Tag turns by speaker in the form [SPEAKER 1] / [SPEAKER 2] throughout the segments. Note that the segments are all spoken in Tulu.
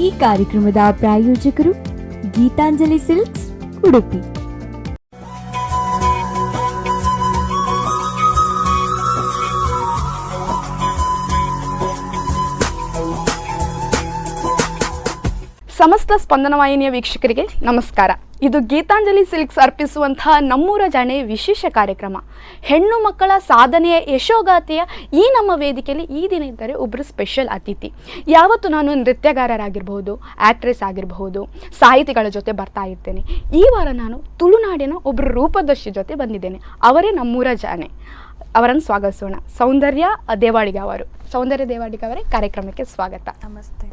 [SPEAKER 1] ಈ ಕಾರ್ಯಕ್ರಮದ ಪ್ರಾಯೋಜಕರು ಗೀತಾಂಜಲಿ ಸಿಲ್ಕ್ಸ್, ಉಡುಪಿ.
[SPEAKER 2] ಸಮಸ್ತ ಸ್ಪಂದನ ವಾಹಿನಿಯ ವೀಕ್ಷಕರಿಗೆ ನಮಸ್ಕಾರ. ಇದು ಗೀತಾಂಜಲಿ ಸಿಲ್ಕ್ಸ್ ಅರ್ಪಿಸುವಂತಹ ನಮ್ಮೂರ ಜಾಣೆ ವಿಶೇಷ ಕಾರ್ಯಕ್ರಮ. ಹೆಣ್ಣು ಮಕ್ಕಳ ಸಾಧನೆಯ ಯಶೋಗಾಥೆಯ ಈ ನಮ್ಮ ವೇದಿಕೆಯಲ್ಲಿ ಈ ದಿನ ಇದ್ದಾರೆ ಒಬ್ಬರು ಸ್ಪೆಷಲ್ ಅತಿಥಿ. ಯಾವತ್ತು ನಾನು ನೃತ್ಯಗಾರರಾಗಿರ್ಬಹುದು, ಆ್ಯಕ್ಟ್ರೆಸ್ ಆಗಿರಬಹುದು, ಸಾಹಿತಿಗಳ ಜೊತೆ ಬರ್ತಾ ಇರ್ತೇನೆ. ಈ ವಾರ ನಾನು ತುಳುನಾಡಿನ ಒಬ್ಬರು ರೂಪದರ್ಶಿ ಜೊತೆ ಬಂದಿದ್ದೇನೆ. ಅವರೇ ನಮ್ಮೂರ ಜಾಣೆ. ಅವರನ್ನು ಸ್ವಾಗತಿಸೋಣ. ಸೌಂದರ್ಯ ದೇವಾಡಿಗ ಅವರು. ಸೌಂದರ್ಯ ದೇವಾಡಿಗ ಅವರೇ, ಕಾರ್ಯಕ್ರಮಕ್ಕೆ ಸ್ವಾಗತ.
[SPEAKER 3] ನಮಸ್ತೆ.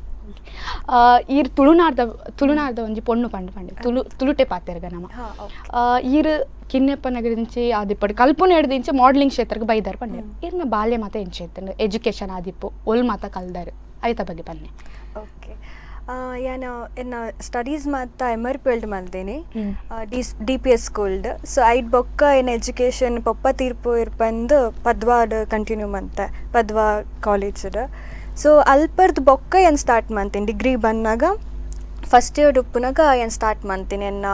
[SPEAKER 2] ಈರ್ ತುಳುನಾಡ್ದ ತುಳುನಾಡ್ದ ಒಂಜಿ ಪೊಣ್ಣು ಪಂಡ್ ಪಂಡೆ ತುಳು ತುಳುಟೆ ಪಾತೆರ್ಗ ನಮ. ಈರ್ ಕಿನ್ನೆಪ್ಪ ನಗರಿಂಚಿ ಆದಿಪ್ಪಡು ಕಲ್ಪನೆ ಹಿಡ್ದಿಂಚಿ ಮಾಡಲಿಂಗ್ ಕ್ಷೇತ್ರಕ್ಕೆ ಬೈದಾರ್ ಪಂಡೆ. ಈರ್ನ ಬಾಲ್ಯ ಮಾತ ಎಂಚ ಇತ್ತಂಡು? ಎಜುಕೇಶನ್ ಆದಿಪ್ಪು, ಒಲ್ ಮಾತ ಕಲ್ದಾರು, ಐತ ಬಗ್ಗೆ ಪನ್ನೆ.
[SPEAKER 3] ಓಕೆ, ಯಾನ್ ಎನ್ನ ಸ್ಟಡೀಸ್ ಮಾತ M R P ಎಲ್ಡ್ ಮಲ್ದೇನೆ, D D P S ಸ್ಕೂಲ್ಡ್. So ಐಟ್ ಬೊಕ್ಕ ಎನ್ನ ಎಜುಕೇಷನ್ ಪೊಪ್ಪ ತೀರ್ಪು ಇರ್ಪಂದು ಪದ್ವಾಡ್ ಕಂಟಿನ್ಯೂ ಮಂತೆ, ಪದ್ವಾ ಕಾಲೇಜ್ಡ್. ಸೊ ಅಲ್ಪರ್ದು ಬೊಕ್ಕ ಏನು ಸ್ಟಾರ್ಟ್ ಮಾಡ್ತೀನಿ, ಡಿಗ್ರಿ ಬಂದಾಗ ಫಸ್ಟ್ ಇಯರ್ ಉಪ್ಪುನಾಗ ಏನು ಸ್ಟಾರ್ಟ್ ಮಾಡ್ತೀನಿ ಎನ್ನ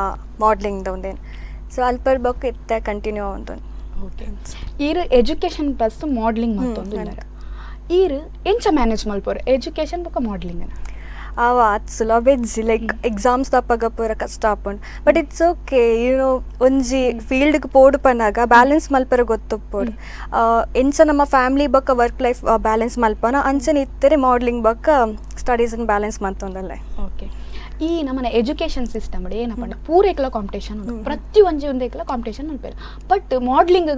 [SPEAKER 3] ಮಾಡ್ಲಿಂಗ್ ಒಂದೇನು. ಸೊ ಅಲ್ಪರ್ ಬೊಕ್ಕ ಇತ್ತೆ ಕಂಟಿನ್ಯೂ ಆವೊಂದು.
[SPEAKER 2] ಓಕೆ, ಈರ್ education plus modelling ಮತ್ತೊಂದು ಉಲ್ಲಾರ. ಈರ್ ಎಂಚ ಮ್ಯಾನೇಜ್ ಮಲ್ಪೋರು ಎಜುಕೇಶನ್ ಬೊಕ್ಕ ಮಾಡಲಿಂಗ್?
[SPEAKER 3] ಅವ ಆತ್ ಸುಲಭ ಇಜ್ಜಿ. ಲೈಕ್ ಎಕ್ಸಾಮ್ಸ್ ತಪ್ಪಾಗ ಪೂರ ಕಷ್ಟ ಆಪುಂಡು, but it's okay. ಒಂಜಿ ಫೀಲ್ಡ್ಗೆ ಪೋಡು ಪನ್ನಾಗ ಬ್ಯಾಲೆನ್ಸ್ ಮಲ್ಪರ ಗೊತ್ತುಪ್ಪೊಡು. ಎಂಚ ನಮ್ಮ ಫ್ಯಾಮಿಲಿ ಬೊಕ್ಕ work life balance ಮಲ್ಪನ, ಅಂಚನೆ ಇತ್ತರೆ ಮಾಡಲಿಂಗ್ ಬೊಕ್ಕ ಸ್ಟಡೀಸ್ ಬ್ಯಾಲೆನ್ಸ್ ಮಲ್ತೊಂದಲ್ಲೇ.
[SPEAKER 2] ಓಕೆ, ಈ ನಮ್ಮನೆ ಎಜುಕೇಶನ್ ಸಿಸ್ಟಮ್ ಏನಪ್ಪ ಪಂಡ ಪೂರೇಕ್ಲ ಕಾಂಪಿಟೇಷನ್ ಉಂಡು. ಪ್ರತಿ ಒಂಜಿ ಒಂದೇಕ್ಲ ಕಾಂಪಿಟೇಷನ್ ಮಲ್ಪೆರ್. ಬಟ್ ಮಾಡಲಿಂಗ್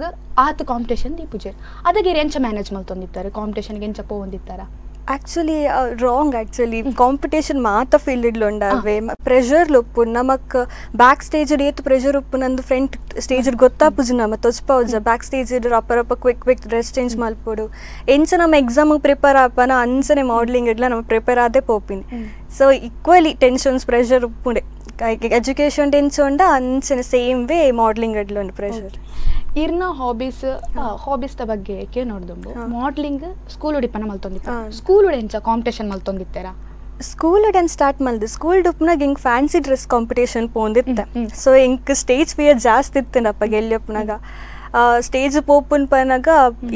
[SPEAKER 2] ಆತ್ ಕಾಂಪಿಟೇಷನ್ ದೀಪುಜೆರ್. ಅದಕ್ಕೆ ಎಂಚ ಮ್ಯಾನೇಜ್ ಮಲ್ತೊಂದಿತ್ತಾರೆ? ಕಾಂಪಿಟೇಷನ್ಗೆ ಎಂಚ ಪೋವೊಂದಿತ್ತಾರ?
[SPEAKER 3] Actually wrong. Actually competition ಮಾತ ಫೀಲ್ಡ್ ಉಂಡಾವೆ. ಪ್ರೆಷರ್ ಉಪ್ಪು ನಮಕ್. ಬ್ಯಾಕ್ ಸ್ಟೇಜ್ ಏತ್ ಪ್ರೆಷರ್ ಉಪ್ಪು ನಂದು ಫ್ರಂಟ್ ಸ್ಟೇಜ್ ಗೊತ್ತಾಪುಜು, ನಮ್ಮ ತೊಜ್ಪಾವುಜ. ಬ್ಯಾಕ್ ಸ್ಟೇಜ್ ರಪ್ಪ ರಪ್ಪ quick quick dress change ಮಲ್ಪೊಡು. ಎಂಚ ನಮ್ಮ ಎಕ್ಸಾಮ್ ಪ್ರಿಪೇರ್ ಆಪನ, ಅಂಚನೆ ಮಾಡಲಿಂಗ್ ಇಡ್ಲ ನಮ್ಮ ಪ್ರಿಪೇರ್ ಆದೇ ಪೋಪಿನಿ. So equally tensions pressure ಉಪ್ಪುಂಡೆ. Education tension ಉಂಡ, ಅಂಚನೆ same way modelling ಇಡ್ಲ ಉಂಡು ಪ್ರೆಷರ್.
[SPEAKER 2] ಇರ್ನ ಹಾಬೀಸ್ ಹಾಬೀಸ್ the ಬಗ್ಗೆ ಕೇನೋಡ್ದುಂಬು, ಮಾಡಲಿಂಗ್ ಸ್ಕೂಲ್ ಉಡಿಪನ ಮಲ್ತೊಂದಿತ್ತ? ಸ್ಕೂಲ್ ಎಂಚ ಕಾಂಪಿಟೇಷನ್ ಮಲ್ತೊಂದಿತ್ತೆರಾ?
[SPEAKER 3] ಸ್ಕೂಲ್ ನಾನು ಸ್ಟಾರ್ಟ್ ಮಲ್ದೆ. ಸ್ಕೂಲ್ ಡುಪ್ನಾಗ ಹಿಂಗೆ fancy dress competition ಪೋಂದಿತ್ತೆ. So ಇಂಕ್ stage fear ಜಾಸ್ತಿ ಇತ್ತೇನಪ್ಪ. ಗೆಲ್ಲಪ್ಪನಾಗ ಸ್ಟೇಜ್ ಪೋಪುನ್ ಪನಾಗ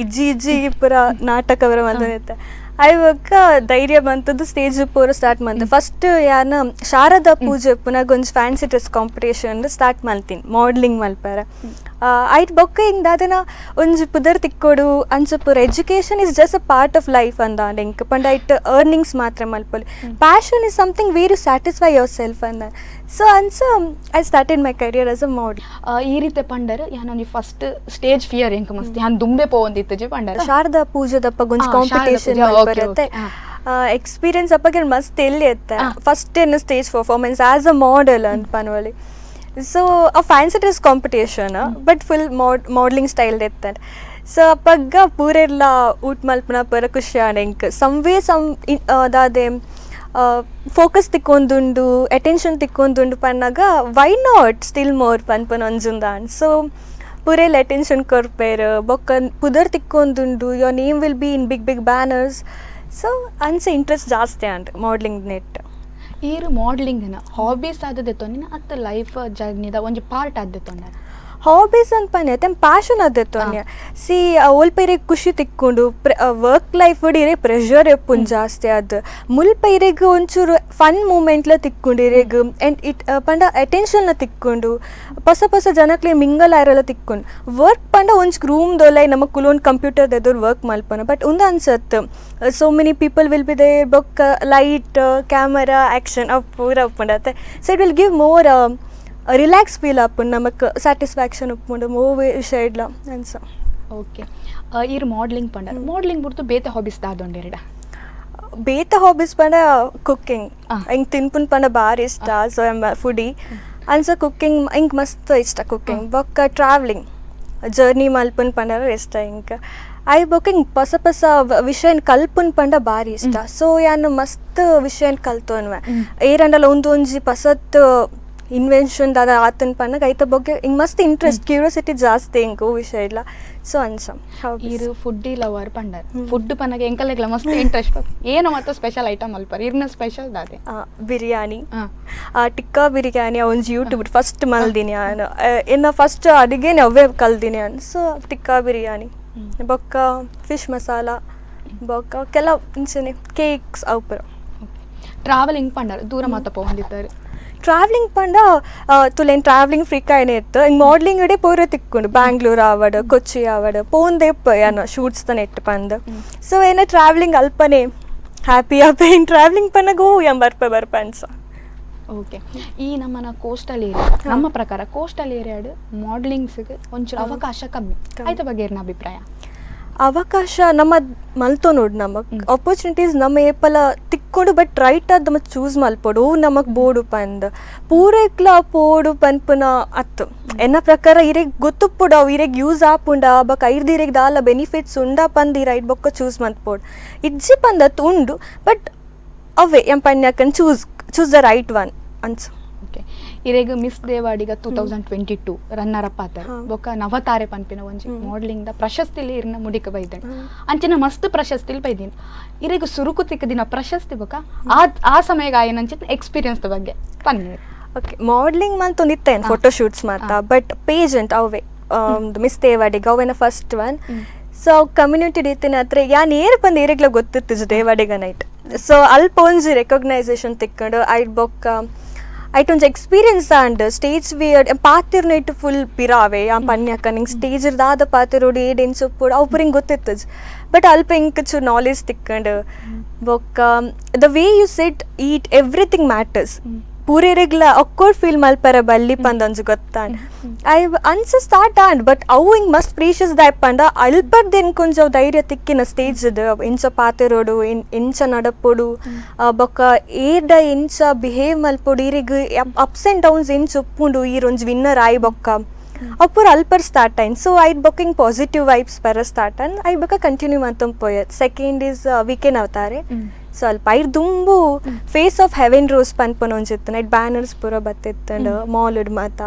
[SPEAKER 3] ಇಜ್ಜಿ ಇಜ್ಜಿ ಪೂರ ನಾಟಕ ಬರ ಮಲ್ತೊಂದಿತ್ತೆ. ಐವಕ್ಕ ಧೈರ್ಯ ಬಂತದ್ದು ಸ್ಟೇಜ್ ಪೂರ ಸ್ಟಾರ್ಟ್ ಮಂತೆ. ಫಸ್ಟ್ ಯಾನ ಶಾರದಾ ಪೂಜೆ ಪುನಗ ಒಂಜಿ fancy dress competition start ಮಲ್ತೀನಿ ಮಾಡಲಿಂಗ್ ಮಲ್ಪಾರ. ಐಟ್ ಬೊಕ್ಕ ಹಿಂಗೆ ದಾದನ ಒಂಜಿ ಪುದರ್ ತಿಕ್ಕೊಡು ಅಂಚ ಪೂರ. Education is just a part of life ಅಂದ ಎಂಕ್. ಪಂಡ ಐಟ್ ಅರ್ನಿಂಗ್ಸ್ ಮಾತ್ರ ಮಲ್ಪೊಲಿ. Passion is something where you satisfy yourself ಅಂದ. ಸೊ ಅಂಚ I started my career as a model.
[SPEAKER 2] ಈ ರೀತಿ ಪಂಡರ್, ಯಾನೊಂಜಿ first stage fear ಎಂಕ್ ಮಸ್ತ್, ಯಾನ್ ದುಂಬೆ ಪೋವೊಂದಿತ್ತಜಿ ಪಂಡರ್.
[SPEAKER 3] ಶಾರದಾ ಪೂಜೆದಪ್ಪ ಒಂಜಿ
[SPEAKER 2] ಶಾರದಾ
[SPEAKER 3] ಕಾಂಪಿಟೇಷನ್
[SPEAKER 2] ಪೂಜೆ, okay,
[SPEAKER 3] ಬರುತ್ತೆ.
[SPEAKER 2] Okay.
[SPEAKER 3] Experience ಅಪ್ಪಗೆ ಮಸ್ತ್ ಎಲ್ಲಿ ಇತ್ತೆ. ಫಸ್ಟ್ ಏನು stage performance as a model ಅಂತ ಪನ್ವಲಿ. ಸೊ ಆ fancy dress competition, but full modelling style ಇತ್ತೆ. ಸೊ ಅಪ್ಪಗ್ಗ ಪೂರೆಲ್ಲ ಊಟ ಮಲ್ಪನ ಪೂರ ಖುಷಿ ಆಂಡ್ ಎಂಕ್ some way some ದಾದೆ ಫೋಕಸ್ ತಿಕ್ಕೊಂದುಂಡು, ಅಟೆನ್ಷನ್ ತಿಕ್ಕೊಂದುಂಡು ಪನ್ನಾಗ why not still more ಪನ್ಪನ ಒಂಜುಂದ. ಸೊ ಪೂರೆಲ್ಲ ಅಟೆನ್ಷನ್ ಕೊರ್ಪೇರ್, ಬೊಕ್ಕ ಪುದರ್ ತಿಕ್ಕೊಂದುಂಡು, your name will be in big big banners. So ಅಂಚ ಇಂಟ್ರೆಸ್ಟ್ ಜಾಸ್ತಿ and modelling net.
[SPEAKER 2] ಈರ್ ಮಾಡಲಿಂಗ್ ಹಾಬೀಸ್ ಆದದೆ ತೊಂದಿನ ಅತ್ತ ಲೈಫ್ ಜರ್ನಿದ ಒಂಜಿ ಪಾರ್ಟ್ ಆದ ತೊಂಡ?
[SPEAKER 3] ಹಾಬೀಸ್ ಅಂತ ಪನ್ನೆ ತಮ್ಮ ಪ್ಯಾಷನ್ ಅದೇ ತೊನ್ಯ. ಸಿ, ಒಲ್ಪ ಇರೆಗ್ ಖುಷಿ ತಿಕ್ಕೊಂಡು. ವರ್ಕ್ ಲೈಫ್ ಇರೆ ಪ್ರೆಷರ್ ಎಪ್ಪುನ್ ಜಾಸ್ತಿ ಅದು. ಮುಲ್ಪ ಇರೆಗ್ ಒಂಚೂರು ಫನ್ ಮೂಮೆಂಟ್ಲ ತಿಕ್ಕೊಂಡು ಇರೆಗ್ ಆ್ಯಂಡ್ it ಪಂಡ ಅಟೆನ್ಷನ್ಲ ತಿಕ್ಕೊಂಡು, ಪೊಸ ಪೊಸ ಜನಕ್ಲೆ ಮಿಂಗಲ್ ಆಯ್ರೆಲ್ಲ ತಿಕ್ಕೊಂಡು. ವರ್ಕ್ ಪಂಡ ಒಂಜಿ ರೂಮ್ ದೊಲೈ ನಮ್ಮ ಕುಲೊಂದು ಕಂಪ್ಯೂಟರ್ ಎದುರು ವರ್ಕ್ ಮಲ್ಪನ. ಬಟ್ ಒಂದು ಅನ್ಸತ್ತು, so many people will be there, ಬೊಕ್ಕ light, camera, action ಅವು ಪೂರ ಉಪ್ಪುಂಡತ್ತೆ. So it will give more relax feel ಆಪುಂಡು ನಮಕ್, ಸ್ಯಾಟಿಸ್ಫ್ಯಾಕ್ಷನ್ ಉಪ್ಪುಂಡು ಮೂವಿ ವಿಷಯ ಅನ್ಸ.
[SPEAKER 2] ಓಕೆ, ಈರ್ ಮಾಡಲಿಂಗ್ ಪಂಡ, ಮಾಡಲಿಂಗ್ ಬುಡ್ತು ಬೇತೆ ಹಾಬೀಸ್ ದಾದೊಂಡೆರಡ?
[SPEAKER 3] ಬೇತೆ ಹಾಬೀಸ್ ಪಂಡ ಕುಕ್ಕಿಂಗ್. ಹಿಂಗೆ ತಿನ್ಪುನ್ ಪಂಡ ಭಾರಿ ಇಷ್ಟ. So I'm foodie ಅನ್ಸ. ಕುಕ್ಕಿಂಗ್ ಹಿಂಗೆ ಮಸ್ತ್ ಇಷ್ಟ ಕುಕ್ಕಿಂಗ್. ಬೊಕ್ಕ ಟ್ರಾವ್ಲಿಂಗ್, ಜರ್ನಿ ಮಲ್ಪುನ್ ಪಂಡ ಇಷ್ಟ ಹಿಂಗೆ. I ಬೊಕ್ಕ ಹಿಂಗೆ ಪೊಸ ಪೊಸ ವಿಷಯನ್ ಕಲ್ಪುನ್ ಪಂಡ ಭಾರಿ ಇಷ್ಟ. ಸೊ ಯಾನ್ ಮಸ್ತ್ ವಿಷಯನ್ ಕಲ್ತೋನ್ವೆ. ಏರಂಡಲ ಒಂದು ಒಂಜಿ ಪಸತ್ Invention ದಾದ ಆತನ್ ಪನ್ನಗ ಐತ ಬಗ್ಗೆ ಹಿಂಗೆ ಮಸ್ತ್ ಇಂಟ್ರೆಸ್ಟ್, ಕ್ಯೂರಿಯಾಸಿಟಿ ಜಾಸ್ತಿ ಇಂಕ್ ವಿಷಯ ಇಲ್ಲ. ಸೊ ಅಂಚ.
[SPEAKER 2] ಈರು ಫುಡ್ಡಿ ಲವರ್ ಪಂಡರ್. ಫುಡ್ ಪನ್ನಗ ಎಂಕಲೆಗ್ಲ ಮಸ್ತ್ ಇಂಟ್ರೆಸ್ಟ್. ಏನು ಮತ್ತು ಸ್ಪೆಷಲ್ ಐಟಮ್ ಅಲ್ಪರ್ ಇರ್ನ ಸ್ಪೆಷಲ್ ದಾದೆ?
[SPEAKER 3] ಬಿರಿಯಾನಿ, ಟಿಕ್ಕಾ ಬಿರಿಯಾನಿ. ಒಂಜಿ ಯೂಟ್ಯೂಬ್ ಫಸ್ಟ್ ಮಲ್ದಿನಿ ನಾನು. ಇನ್ನು ಫಸ್ಟ್ ಅಡುಗೆನೆ ಅವೇ ಕಲ್ದಿನಿ ನಾನು. ಸೊ ಟಿಕ್ಕಾ ಬಿರಿಯಾನಿ ಬೊಕ್ಕ ಫಿಶ್ ಮಸಾಲ ಬೊಕ್ಕ ಕೆಲವು ಇಂಚನೆ ಕೇಕ್ಸ್ ಅವು ಪೂರ.
[SPEAKER 2] ಟ್ರಾವೆಲಿಂಗ್ ಪಂಡರ್, ದೂರ ಮಾತ ಪೋವೊಂದಿತ್ತಾರೆ?
[SPEAKER 3] ಟ್ರಾವೆಲಿಂಗ್ ಪಂಡ ತುಲೆನ್ ಟ್ರಾವೆಲಿಂಗ್ ಫ್ರೀಕ್ ಆಯ್ನೆ ಇತ್ತು. ಹಿಂಗೆ ಮಾಡ್ಲಿಂಗ್ ಇಡೇ ಪೂರ ತಿಕ್ಕೊಂಡು ಬ್ಯಾಂಗ್ಳೂರ್ ಆವಡ್, ಕೊಚ್ಚಿ ಆವಡ್ ಪೋಂದೆ ಯಾನ ಶೂಟ್ಸ್ ತ ನೆಟ್ ಪಂದ್. ಸೊ ಏನ ಟ್ರಾವೆಲಿಂಗ್ ಅಲ್ಪನೆ ಹ್ಯಾಪಿ ಹ್ಯಾಪಿ. ಹಿಂಗೆ ಟ್ರಾವೆಲಿಂಗ್ ಪನ್ನಾಗ ಓ ಯಾನ್ ಬರ್ಪ ಬರ್ಪ ಅನ್ಸ.
[SPEAKER 2] ಓಕೆ, ಈ ನಮ್ಮನ ಕೋಸ್ಟಲ್ ಏರಿಯಾ, ನಮ್ಮ ಪ್ರಕಾರ ಕೋಸ್ಟಲ್ ಏರಿಯಾಡ್ ಮಾಡಲಿಂಗ್ಸ್ಗೆ ಒಂಚೂರು ಅವಕಾಶ ಕಮ್ಮಿ.
[SPEAKER 3] ಕಮ್ಮಿ.
[SPEAKER 2] ಆಯ್ತ ಬಗ್ಗೆ ಏರ್ನ ಅಭಿಪ್ರಾಯ?
[SPEAKER 3] ಅವಕಾಶ ನಮ್ಮ ಮಲ್ತೋ ನೋಡು, ನಮಗ್ ಆಪರ್ಚುನಿಟೀಸ್ ನಮ್ಮ ಏಪಲ ತಿಕ್ಕೊಂಡು, ಬಟ್ ರೈಟ್ ಆದ್ ನಮ ಚೂಸ್ ಮಲ್ಪೊಡು. ಅವು ನಮಗ್ ಬೋಡು ಪಂದ್ ಪೂರೈಕ್ಲ ಪೋಡು ಪನ್ಪುನ ಅತ್ತು. ಎನ್ನ ಪ್ರಕಾರ ಇರೆಗ್ ಗೊತ್ತುಪ್ಪುಡು ಅವು ಇರೆಗ್ ಯೂಸ್ ಆಪುಂಡ, ಬೊಕ ಐರ್ದ್ ಇರೆಗ್ ದಾಲ ಬೆನಿಫಿಟ್ಸ್ ಉಂಡಾ ಪಂದ್ ಈ ರೈಟ್ ಬೊಕ್ಕ ಚೂಸ್ ಮಲ್ಪೊಡು. ಇಜ್ಜಿ ಪಂದ್ ಅತ್ತು, ಉಂಡು. ಬಟ್ ಅವೇ ಎಂ ಪನ್ಯಕನ್ choose the right one ಅನ್ಸ.
[SPEAKER 2] ಓಕೆ, ಇರೆಗ್ ಮಿಸ್ ದೇವಾಡಿಗ 2022 ರನ್ನರ್ ಅಪ್ ಆತಾರೆ. ಬೊಕ್ಕ ನವತಾರೆ ಪನ್ಪಿನ ಒಂಜಿ ಮಾಡಲಿಂಗ್ ದ ಪ್ರಶಸ್ತಿಲಿ ಇರ್ನ ಮುಡಿಕ ಬೈದೆಂಡ್. ಅಂಚಿನ ಮಸ್ತ್ ಪ್ರಶಸ್ತಿಲಿ ಬೈದಿನ. ಇರೆಗ್ ಸುರುಕು ತಿಕ್ಕದಿನ ಪ್ರಶಸ್ತಿ ಬೊಕ್ಕ ಆ ಆ ಸಮಯಗ ಆಯನಂಚಿನ ಎಕ್ಸ್ಪೀರಿಯನ್ಸ್ ಬಗ್ಗೆ ಪನ್ನೇರ್.
[SPEAKER 3] ಓಕೆ, ಮಾಡಲಿಂಗ್ ಮಂತೊಂದು ಇತ್ತೇನು ಫೋಟೋ ಶೂಟ್ಸ್ ಮಾತ. ಬಟ್ ಪೇಜೆಂಟ್ ಅವೇ ಮಿಸ್ ದೇವಾಡಿಗ ಅವೇನ first one. So community ಇತ್ತಿನ ಹತ್ರ ಯಾನ್ ಏರ್ ಬಂದು ಏರೆಗ್ಲ ಗೊತ್ತಿತ್ತು ದೇವಾಡಿಗ ನೈಟ್. ಸೊ ಅಲ್ಪ ಒಂಜಿ ರೆಕಗ್ನೈಸೇಷನ್ ತಿಕ್ಕೊಂಡು, ಐಟ್ ಬೊಕ್ಕ ಐಟ್ ಒಂಜಿ experience and stage fear. ಪಾತಿರ್ night full ಪಿರಾವೆ ಆ ಪನ್ಯಕ್ಕ ನಿಂಗೆ ಸ್ಟೇಜ್ ದಾದ ಪಾತಿರೋಡು, ಏಡ್ ಎಂಚೊಪ್ಪೋಡು ಅವು ಪೂರ ಹಿಂಗೆ ಗೊತ್ತಿತ್ತು. ಬಟ್ ಅಲ್ಪ ಇಂಕ್ ಚೂರು ನಾಲೆಜ್ ತಿಕ್ಕೊಂಡು, ಬೊಕ್ಕ the way you sit, eat, everything matters. ಪೂರೇರೆಗ್ಲ awkward feel ಮಲ್ಪರ ಬಲ್ಲಿ ಪಂದ್ ಒಂಜಿ ಗೊತ್ತಾಂಡ್. I ಅನ್ಸ start and but ಅವು ಹಿಂಗೆ ಮಸ್ತ್ ಪ್ರೀಶಿಯಸ್ ದಾಯ್ ಪಂಡ ಅಲ್ಪರ್ದು ಕೊಂಚ ಧೈರ್ಯ ತಿಕ್ಕಿನ ಸ್ಟೇಜ್ ಎಂಚ ಪಾತೆರೋಡು, ಎಂಚ ನಡಪೊಡು, ಬೊಕ್ಕ ಏರ್ಡ ಎಂಚ ಬಿಹೇವ್ ಮಲ್ಪೊಡು, ಈರೆಗ್ ups and downs ಎಂಚ ಉಪ್ಪುಂಡು, ಈರ್ ಒಂಜಿ ವಿನ್ನರ್ ಆಯ್ ಬೊಕ್ಕ ಅಪ್ಪುರ ಅಲ್ಪರ್ ಸ್ಟಾರ್ಟ್ ಆಯ್ನ್. ಸೊ ಐಟ್ ಬೊಕ್ಕ ಹಿಂಗೆ ಪಾಸಿಟಿವ್ ವೈಬ್ಸ್ ಬರ ಸ್ಟಾರ್ಟ್ ಆನ್. I ಬೊಕ್ಕ ಕಂಟಿನ್ಯೂ ಮಂತೊಂದು ಪೋಯ್. Second is VK ನವತಾರೆ. So ಅಲ್ಪ ಐರ್ ದುಂಬು face of Heaven rose ಪನ್ಪುನ ಒಂಜಿತ್ತು. Night banners ಪೂರ ಬತ್ತಿತ್ತಂಡ್ ಮಾಲ್ ಮಾತ.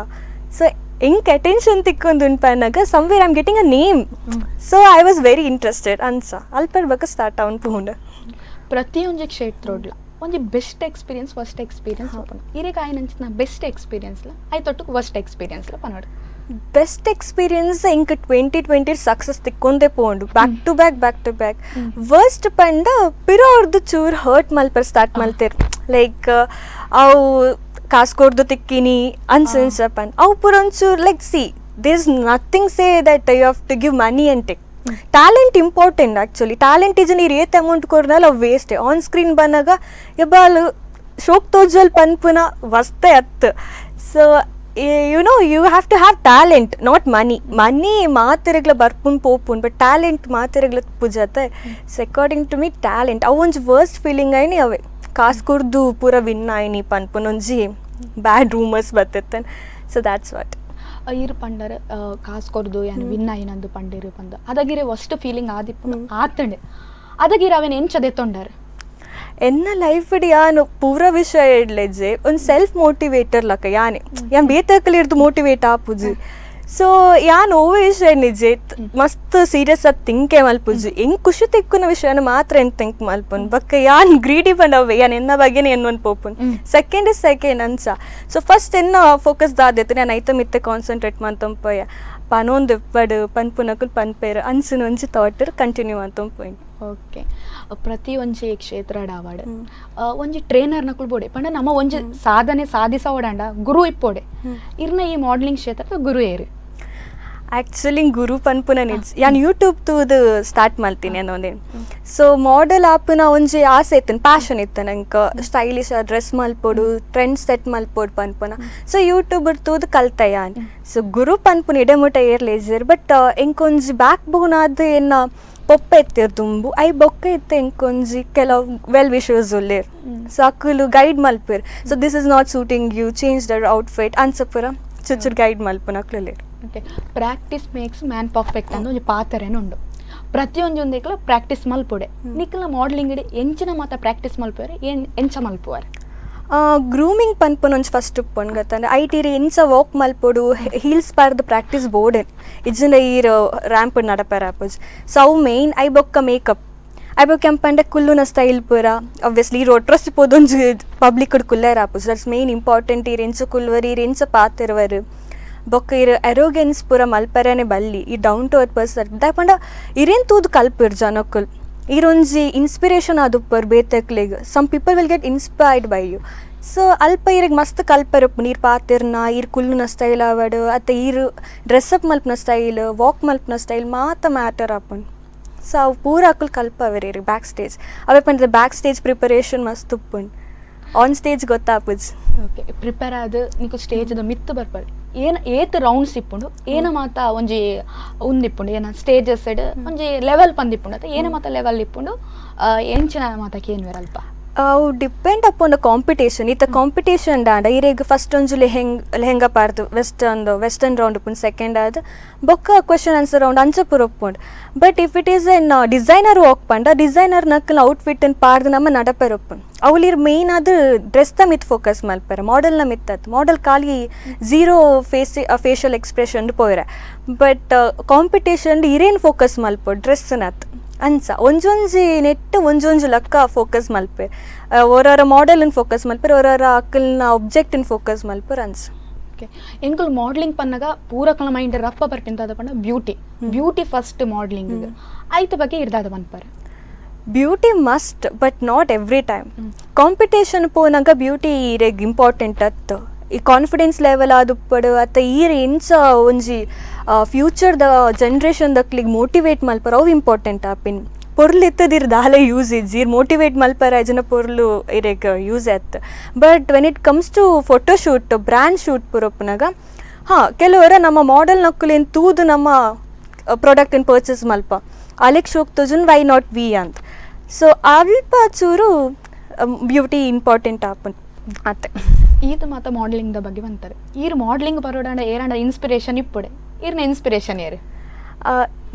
[SPEAKER 3] ಸೊ ಎಂಕ್ attention ತಿಕ್ಕೊಂದು ಪನ್ನಾಗ somewhere I'm getting a name, so I was very interested ಅನ್ಸ. ಅಲ್ಪರ್ ಬೊಕ್ಕ ಸ್ಟಾರ್ಟ್ ಅವನ್ ಪೋಂಡ್.
[SPEAKER 2] ಪ್ರತಿಯೊಂಜಿ ಕ್ಷೇತ್ರೋಡ್ಲ ಒಂಜಿ best experience, worst experience ಉಪ್ಪುಂಡು. ಇರೆಗ್ ಆಯ್ನಂಚಿನ ಬೆಸ್ಟ್ ಎಕ್ಸ್ಪೀರಿಯನ್ಸ್ಲ ಐತೊಟ್ಟುಗು ವರ್ಸ್ಟ್ ಎಕ್ಸ್ಪೀರಿಯನ್ಸ್ಲ ಪನೊಡು.
[SPEAKER 3] ಬೆಸ್ಟ್ ಎಕ್ಸ್ಪೀರಿಯನ್ಸ್ ಇಂಕ್ 2020 ಸಕ್ಸಸ್ ತಿಕ್ಕೊಂದೇ ಪೋಂಡು, back to back, back to back. Worst ಪಂಡ ಪಿರೋರ್ದು ಚೂರ್ ಹರ್ಟ್ ಮಲ್ಪರ್ ಸ್ಟಾರ್ಟ್ ಮಲ್ತೇರ್, ಲೈಕ್ ಅವು ಕಾಸು ಕೊಡ್ದು ತಿಕ್ಕಿನಿ ಅನ್ಸ ಪನ್ ಅವು ಪೂರ ಒಂಚೂರು. Like, see, there is nothing say that you have to give money and take. Talent important actually. Talent is ನೀರು ಏತ್ ಅಮೌಂಟ್ ಕೊಡ್ನಲ್ಲ ಅವು waste. On screen ಬಂದಾಗ ಎಬ್ಬಾಲು ಶೋಕ್ ತೋಜಲ್ ಪನ್ಪುನ ವಸ್ತೆ ಅತ್ತು. So you have to have talent, not money. Money ಮಾತೆರೆಗ್ಲ ಬರ್ಪುನ್ ಪೋಪುನ್, but talent ಮಾತೆರೆಗ್ಲ ಪೂಜತೆ. So according to me talent ಅವು ಒಂಜಿ ವರ್ಸ್ಟ್ ಫೀಲಿಂಗ್ ಆಯ್ನಿ. ಅವೇ ಕಾಸು ಕೊಡ್ದು ಪೂರ ವಿನ್ ಆಯ್ನಿ ಪನ್ಪುನ ಒಂಜಿ ಬ್ಯಾಡ್ ರೂಮರ್ಸ್ ಬತ್ತಿತ್ತನ್. So that's what.
[SPEAKER 2] ಇರ್ ಪಂಡರ್ ಕಾಸು ಕೊರ್ದು ಯಾನ್ ವಿನ್ ಆಯಿನಂದು ಪಂಡಿರು ಪಂದು. ಅದಗಿರೆ ವರ್ಸ್ಟ್ ಫೀಲಿಂಗ್ ಆದಿಪ್ಪು ಆತಂಡೆ, ಅದಗಿರ ಅವೇನು ಎಂಚ ದೆತ್ತೊಂಡರ್?
[SPEAKER 3] ಎನ್ನ ಲೈಫ್ ಯಾನು ಪೂರ ವಿಷಯ ಇಡ್ಲೆಜ್ಜೆ ಒಂದು ಸೆಲ್ಫ್ ಮೋಟಿವೇಟರ್ ಲಕ್ಕ ಯಾನೆ. ಯಾನ್ ಬೇತಕಲಿ ಇರ್ದು ಮೋಟಿವೇಟ್ ಆಪುಜಿ. ಸೊ ಯಾನ್ ಓವೆ ವಿಷಯ ನಿಜೆ ಮಸ್ತ್ ಸೀರಿಯಸ್ ಆಗಿ ಥಿಂಕೆ ಮಲ್ಪುಜಿ. ಎಂಗ್ ಖುಷಿ ತಿಕ್ಕುನ ವಿಷಯನ ಮಾತ್ರ ಎಂತ ಥಿಂಕ್ ಮಲ್ಪುನ್. ಬೊಕ್ಕ ಯಾನ್ ಗ್ರೀಡಿ ಪಂಡವೆ ಯಾನ್ ಎನ್ನ ಬಗ್ಗೆನೇ ಎನ್ನುವನ್ ಪೋಪುನ್. Second is second ಅನ್ಸ. ಸೊ ಫಸ್ಟ್ ಎನ್ನ ಫೋಕಸ್ ದಾದೈತೆ, ನಾನು ಐತ ಮಿತ್ತೆ ಕಾನ್ಸಂಟ್ರೇಟ್ ಮಂತೊಂಪೋಯ. ಪನೊಂದು ಇಪ್ಪಡು ಪನ್ಪುನಕುಲು ಪನ್ಪೇರು ಅನ್ಸುನ ಒಂಜಿ ಥಾಟ್ ಕಂಟಿನ್ಯೂ ಅಂತೊಂಪೋಯ್.
[SPEAKER 2] ಓಕೆ, ಪ್ರತಿ ಒಂಜಿ ಕ್ಷೇತ್ರ ಆವಡ್ ಒಂಜಿ ಟ್ರೈನರ್ ನಕುಲು ಬೋಡೆ. ಪಂಡ ನಮ್ಮ ಒಂಜಿ ಸಾಧನೆ ಸಾಧಿಸೋಡಂಡ ಗುರು ಇಪ್ಪೋಡೆ. ಇರ್ನ ಈ ಮಾಡಲಿಂಗ್ ಕ್ಷೇತ್ರದ ಗುರು ಏರು?
[SPEAKER 3] ಆ್ಯಕ್ಚುಲಿ ಗುರು ಪನ್ಪುನ ನಿಜ ಯಾನ್ ಯೂಟ್ಯೂಬ್ ತೂದು ಸ್ಟಾರ್ಟ್ ಮಲ್ತೀನಿ ಅನ್ನೋದೇ. ಸೊ ಮಾಡೆಲ್ ಆಪುನ ಒಂಜಿ ಆಸೆ ಇತ್ತು, ಪ್ಯಾಷನ್ ಇತ್ತು ನಂಗೆ. ಸ್ಟೈಲಿಶ್ ಡ್ರೆಸ್ ಮಲ್ಪೊಡು, ಟ್ರೆಂಡ್ ಸೆಟ್ ಮಲ್ಪೊಡು ಪನ್ಪುನ. ಸೊ ಯೂಟ್ಯೂಬ್ ತೂದು ಕಲ್ತೆ ಯಾನ್. ಸೊ ಗುರು ಪನ್ಪುನ ಇಡೆ ಮುಟ ಏರ್ಲೇಜರ್, ಬಟ್ ಎಂಕೊಂಜಿ ಬ್ಯಾಕ್ ಬೋನ್ ಆದ್ ಎನ್ನ ಪೊಪ್ಪ ಇತ್ತೆರ್ ದುಂಬು. I ಬೊಕ್ಕ ಇತ್ತೆ ಎಂಕೊಂಜಿ ಕೆಲವು ವೆಲ್ ವಿಶರ್ಸ್ ಉಲ್ಲೇರ್. ಸೊ ಅಕುಲು ಗೈಡ್ ಮಲ್ಪೆರ್. So this is not suiting you, change the outfit ಅನ್ಸ ಪೂರ ಚುಚ್ಚು ಚುರ್ ಗೈಡ್ ಮಲ್ಪುನ ಅಕ್ಲು.
[SPEAKER 2] Okay, practice makes man perfect ಅಂದ್ ಒಂಜಿ ಪಾತೆರೇನು ಉಂಡು. ಪ್ರತಿಯೊಂಜಿ ಒಂದಿಕ್ಲ ಪ್ರಾಕ್ಟೀಸ್ ಮಲ್ಪೊಡೆ. ನಿಕ್ಲ ಮಾಡಲಿಂಗ್ ಇಡೆ ಎಂಚಿನ ಮಾತ ಪ್ರಾಕ್ಟೀಸ್ ಮಲ್ಪುವೆರ್, ಏನ್ ಎಂಚ ಮಲ್ಪುವರ್?
[SPEAKER 3] Grooming ಪನ್ಪುನ ಒಂಜಿ ಫಸ್ಟ್ ಉಪ್ಪುಂಡು ಗೊತ್ತಂದ್ರೆ, ಐಟ್ ಈರ್ ಎಂಚ ವಾಕ್ ಮಲ್ಪೊಡು, ಹೀಲ್ಸ್ ಪಾರ್ದ್ ಪ್ರಾಕ್ಟೀಸ್ ಬೋಡೆ, ಇಜ್ಜಿಂಡ ಈರ್ ರ್ಯಾಂಪ್ ನಡಪರ ಆಪುಜಿ. ಸೊ ಅವು ಮೇನ್. I ಬೊಕ್ಕ ಮೇಕಪ್, I ಬೊಕ್ಕ ಕೆಂಪಂಡ ಕುಲ್ಲುನ ಸ್ಟೈಲ್ ಪೂರ. ಆಬ್ವಿಯಸ್ಲಿ ಈರ್ ಒಟ್ರಸಿ ಪೋದೊಂಜಿ ಪಬ್ಲಿಕ್ ಕುಲ್ಲೆರ ಆಪುಜಿ. That's main important. ಈರ್ ಎಂಚ ಕುಲ್ಲುವರ್, ಈರ್ ಎಂಚ ಪಾತೆರುವರ್, ಬೊಕ್ಕ ಈರ್ ಎರೋಗೆನ್ಸ್ ಪೂರ ಮಲ್ಪರೆನೆ ಬಲ್ಲಿ. ಈ down to earth person. ದಾಯೆ ಪಂಡ ಇರೇನ್ ತೂದು ಕಲ್ಪೆರ್ ಜನಕ್ಕುಲ್. ಈರೊಂಜಿ inspiration ಆದುಪ್ಪರ್ ಬೇತೆಕ್ಲೆಗ್. Some people will get inspired by you. So ಅಲ್ಪ ಈರೆಗ್ ಮಸ್ತ್ ಕಲ್ಪೆರೆ ಉಪ್ಪುಂಡು. ಈರ್ ಪಾತೆರ್ನ, ಈರ್ ಕುಲ್ಲುನ ಸ್ಟೈಲ್ ಆವಡ್, ಅತ್ತ ಈರ್ ಡ್ರೆಸ್ಅಪ್ ಮಲ್ಪುನ ಸ್ಟೈಲ್, ವಾಕ್ ಮಲ್ಪುನ ಸ್ಟೈಲ್ ಮಾತ ಮ್ಯಾಟರ್ ಆಪುಂಡು. ಸೊ ಅವು ಪೂರ ಅಕುಲು ಕಲ್ಪವೆರ್ ಇರ್ ಬ್ಯಾಕ್ ಸ್ಟೇಜ್. ಅವೇ ಪಂಡ್ರೆ back stage preparation ಮಸ್ತ್ ಉಪ್ಪುಂಡು, ಆನ್ ಸ್ಟೇಜ್ ಗೊತ್ತಾಪುಜಿ.
[SPEAKER 2] ಓಕೆ, ಪ್ರಿಪೇರ್ ಆದ್ ನಿಕು ಸ್ಟೇಜ್ದ ಮಿತ್ತು ಬರ್ಪರ್, ಏನ ಏತ್ ರೌಂಡ್ಸ್ ಇಪ್ಪುಂಡು? ಏನ ಮಾತ ಒಂಜಿ ಉಂದಿಪ್ಪುಂಡು, ಏನ ಸ್ಟೇಜಸ್ ಒಂಜಿ ಲೆವೆಲ್ ಪಂದಿಪ್ಪುಂಡು, ಅತ್ತ ಏನ ಮಾತ ಲೆವೆಲ್ ಇಪ್ಪುಂಡು, ಎಂಚಿನ ಮಾತ ಕೇನ್ವೆರ್ ಅಲ್ಪ?
[SPEAKER 3] ಅವು depend upon the competition. ಇತ್ತ ಕಾಂಪಿಟೇಷನ್ ದಾಂಡ ಇರೆಗ್ ಫಸ್ಟ್ ಒಂಜಿ ಲೆಹೆಂಗಾ ಪಾರ್ದು western western round ಉಪ್ಪುಂಡು. ಸೆಕೆಂಡ್ ಆದ್ ಬೊಕ್ಕ question answer round ಅಂಚ ಪೂರ ಉಪ್ಪುಂಡು. But if it is an designer walk ಪಂಡ, ಡಿಸೈನರ್ ನಕ್ಕಲ್ ಔಟ್ಫಿಟ್ ಪಾರ್ದು ನಮ್ಮ ನಡಪೆರ್ ಉಪ್ಪುಂಡು. ಅವ್ಲು ಇರ್ ಮೇನ್ ಆದ್ ಡ್ರೆಸ್ ದ ಮಿತ್ ಫೋಕಸ್ ಮಲ್ಪೆರೆ, ಮಾಡೆಲ್ನ ಮಿತ್ ಅತ್. ಮಾಡೆಲ್ ಖಾಲಿ zero face facial expression ಪೋಯರೆ. But competition ಇರೇನ್ focus ಮಲ್ಪೊಡು, ಡ್ರೆಸ್ ನತ್ ಅಂಚ. ಒಂಜೊಂಜಿ ನೆಟ್ ಒಂಜೊಂಜಿ ಲಕ್ಕ ಫೋಕಸ್ ಮಲ್ಪೆ. ಓರಾರ ಮಾಡೆಲ್ನ್ ಫೋಕಸ್ ಮಲ್ಪೆರ್, ಓರಾರ ಅಕ್ಕಲ್ನ ಒಬ್ಜೆಕ್ಟ್ನ್ ಫೋಕಸ್ ಮಲ್ಪೆರ್ ಅಂಚ.
[SPEAKER 2] ಓಕೆ, ಎಂಕುಲು ಮಾಡಲಿಂಗ್ ಪನ್ನಗ ಪೂರಕಲ ಮೈಂಡ್ ರಪ್ಪ ಬರ್ಪಿಂತ ಪಂಡ beauty, beauty first modelling. ಐತ ಬಗ್ಗೆ ಇರ್ದಾದ ಪನ್ಪರ್?
[SPEAKER 3] Beauty must, but not every time. Competition ಪೋನಾಗ beauty ಇರೆಗ್ ಇಂಪಾರ್ಟೆಂಟ್ ಅತ್ತು. ಈ ಕಾನ್ಫಿಡೆನ್ಸ್ ಲೆವೆಲ್ ಆದುಪ್ಪಡು, ಅತ್ತ ಈರ್ ಎಂಚ ಒಂಜಿ ಫ್ಯೂಚರ್ದ ಜನ್ರೇಷನ್ ದಕ್ಲಿಗೆ ಮೋಟಿವೇಟ್ ಮಲ್ಪರ, ಅವು ಇಂಪಾರ್ಟೆಂಟ್ ಆಪಿನ್. ಪೊರ್ಲು ಇತ್ತದಿರ್ ದಾಲ ಯೂಸ್ ಇಜ್ಜಿ. ಇರ್ ಮೋಟಿವೇಟ್ ಮಲ್ಪರ ಜನ ಪೊರ್ಲು ಇರೆಗ್ ಯೂಸ್ ಆಯ್ತು. But when it comes to photo shoot, brand shoot ಪೂರಪ್ಪನಾಗ, ಹಾಂ, ಕೆಲವರ ನಮ್ಮ ಮಾಡೆಲ್ ನಕ್ಕುಲೇನು ತೂದು ನಮ್ಮ ಪ್ರಾಡಕ್ಟನ್ನು ಪರ್ಚೇಸ್ ಮಲ್ಪ, ಅಲೆಕ್ ಶೋಕ್ ತೋಜುನ್, why not we ಅಂತ. ಸೊ ಅಲ್ಪ ಚೂರು ಬ್ಯೂಟಿ ಇಂಪಾರ್ಟೆಂಟ್ ಆಪುಂಡು ಅತ್ತೆ.
[SPEAKER 2] ಈತ ಮಾತ ಮಾಡಲಿಂಗ್ the ಬಗ್ಗೆ ಬಂತಾರೆ. ಈರ್ ಮಾಡಲಿಂಗ್ ಬರೋಡಾಂಡ ಏರಾಂಡ ಇನ್ಸ್ಪಿರೇಷನ್ ಇಪ್ಪುಡೆ. ಈರ್ನ ಇನ್ಸ್ಪಿರೇಷನ್ ಏರು?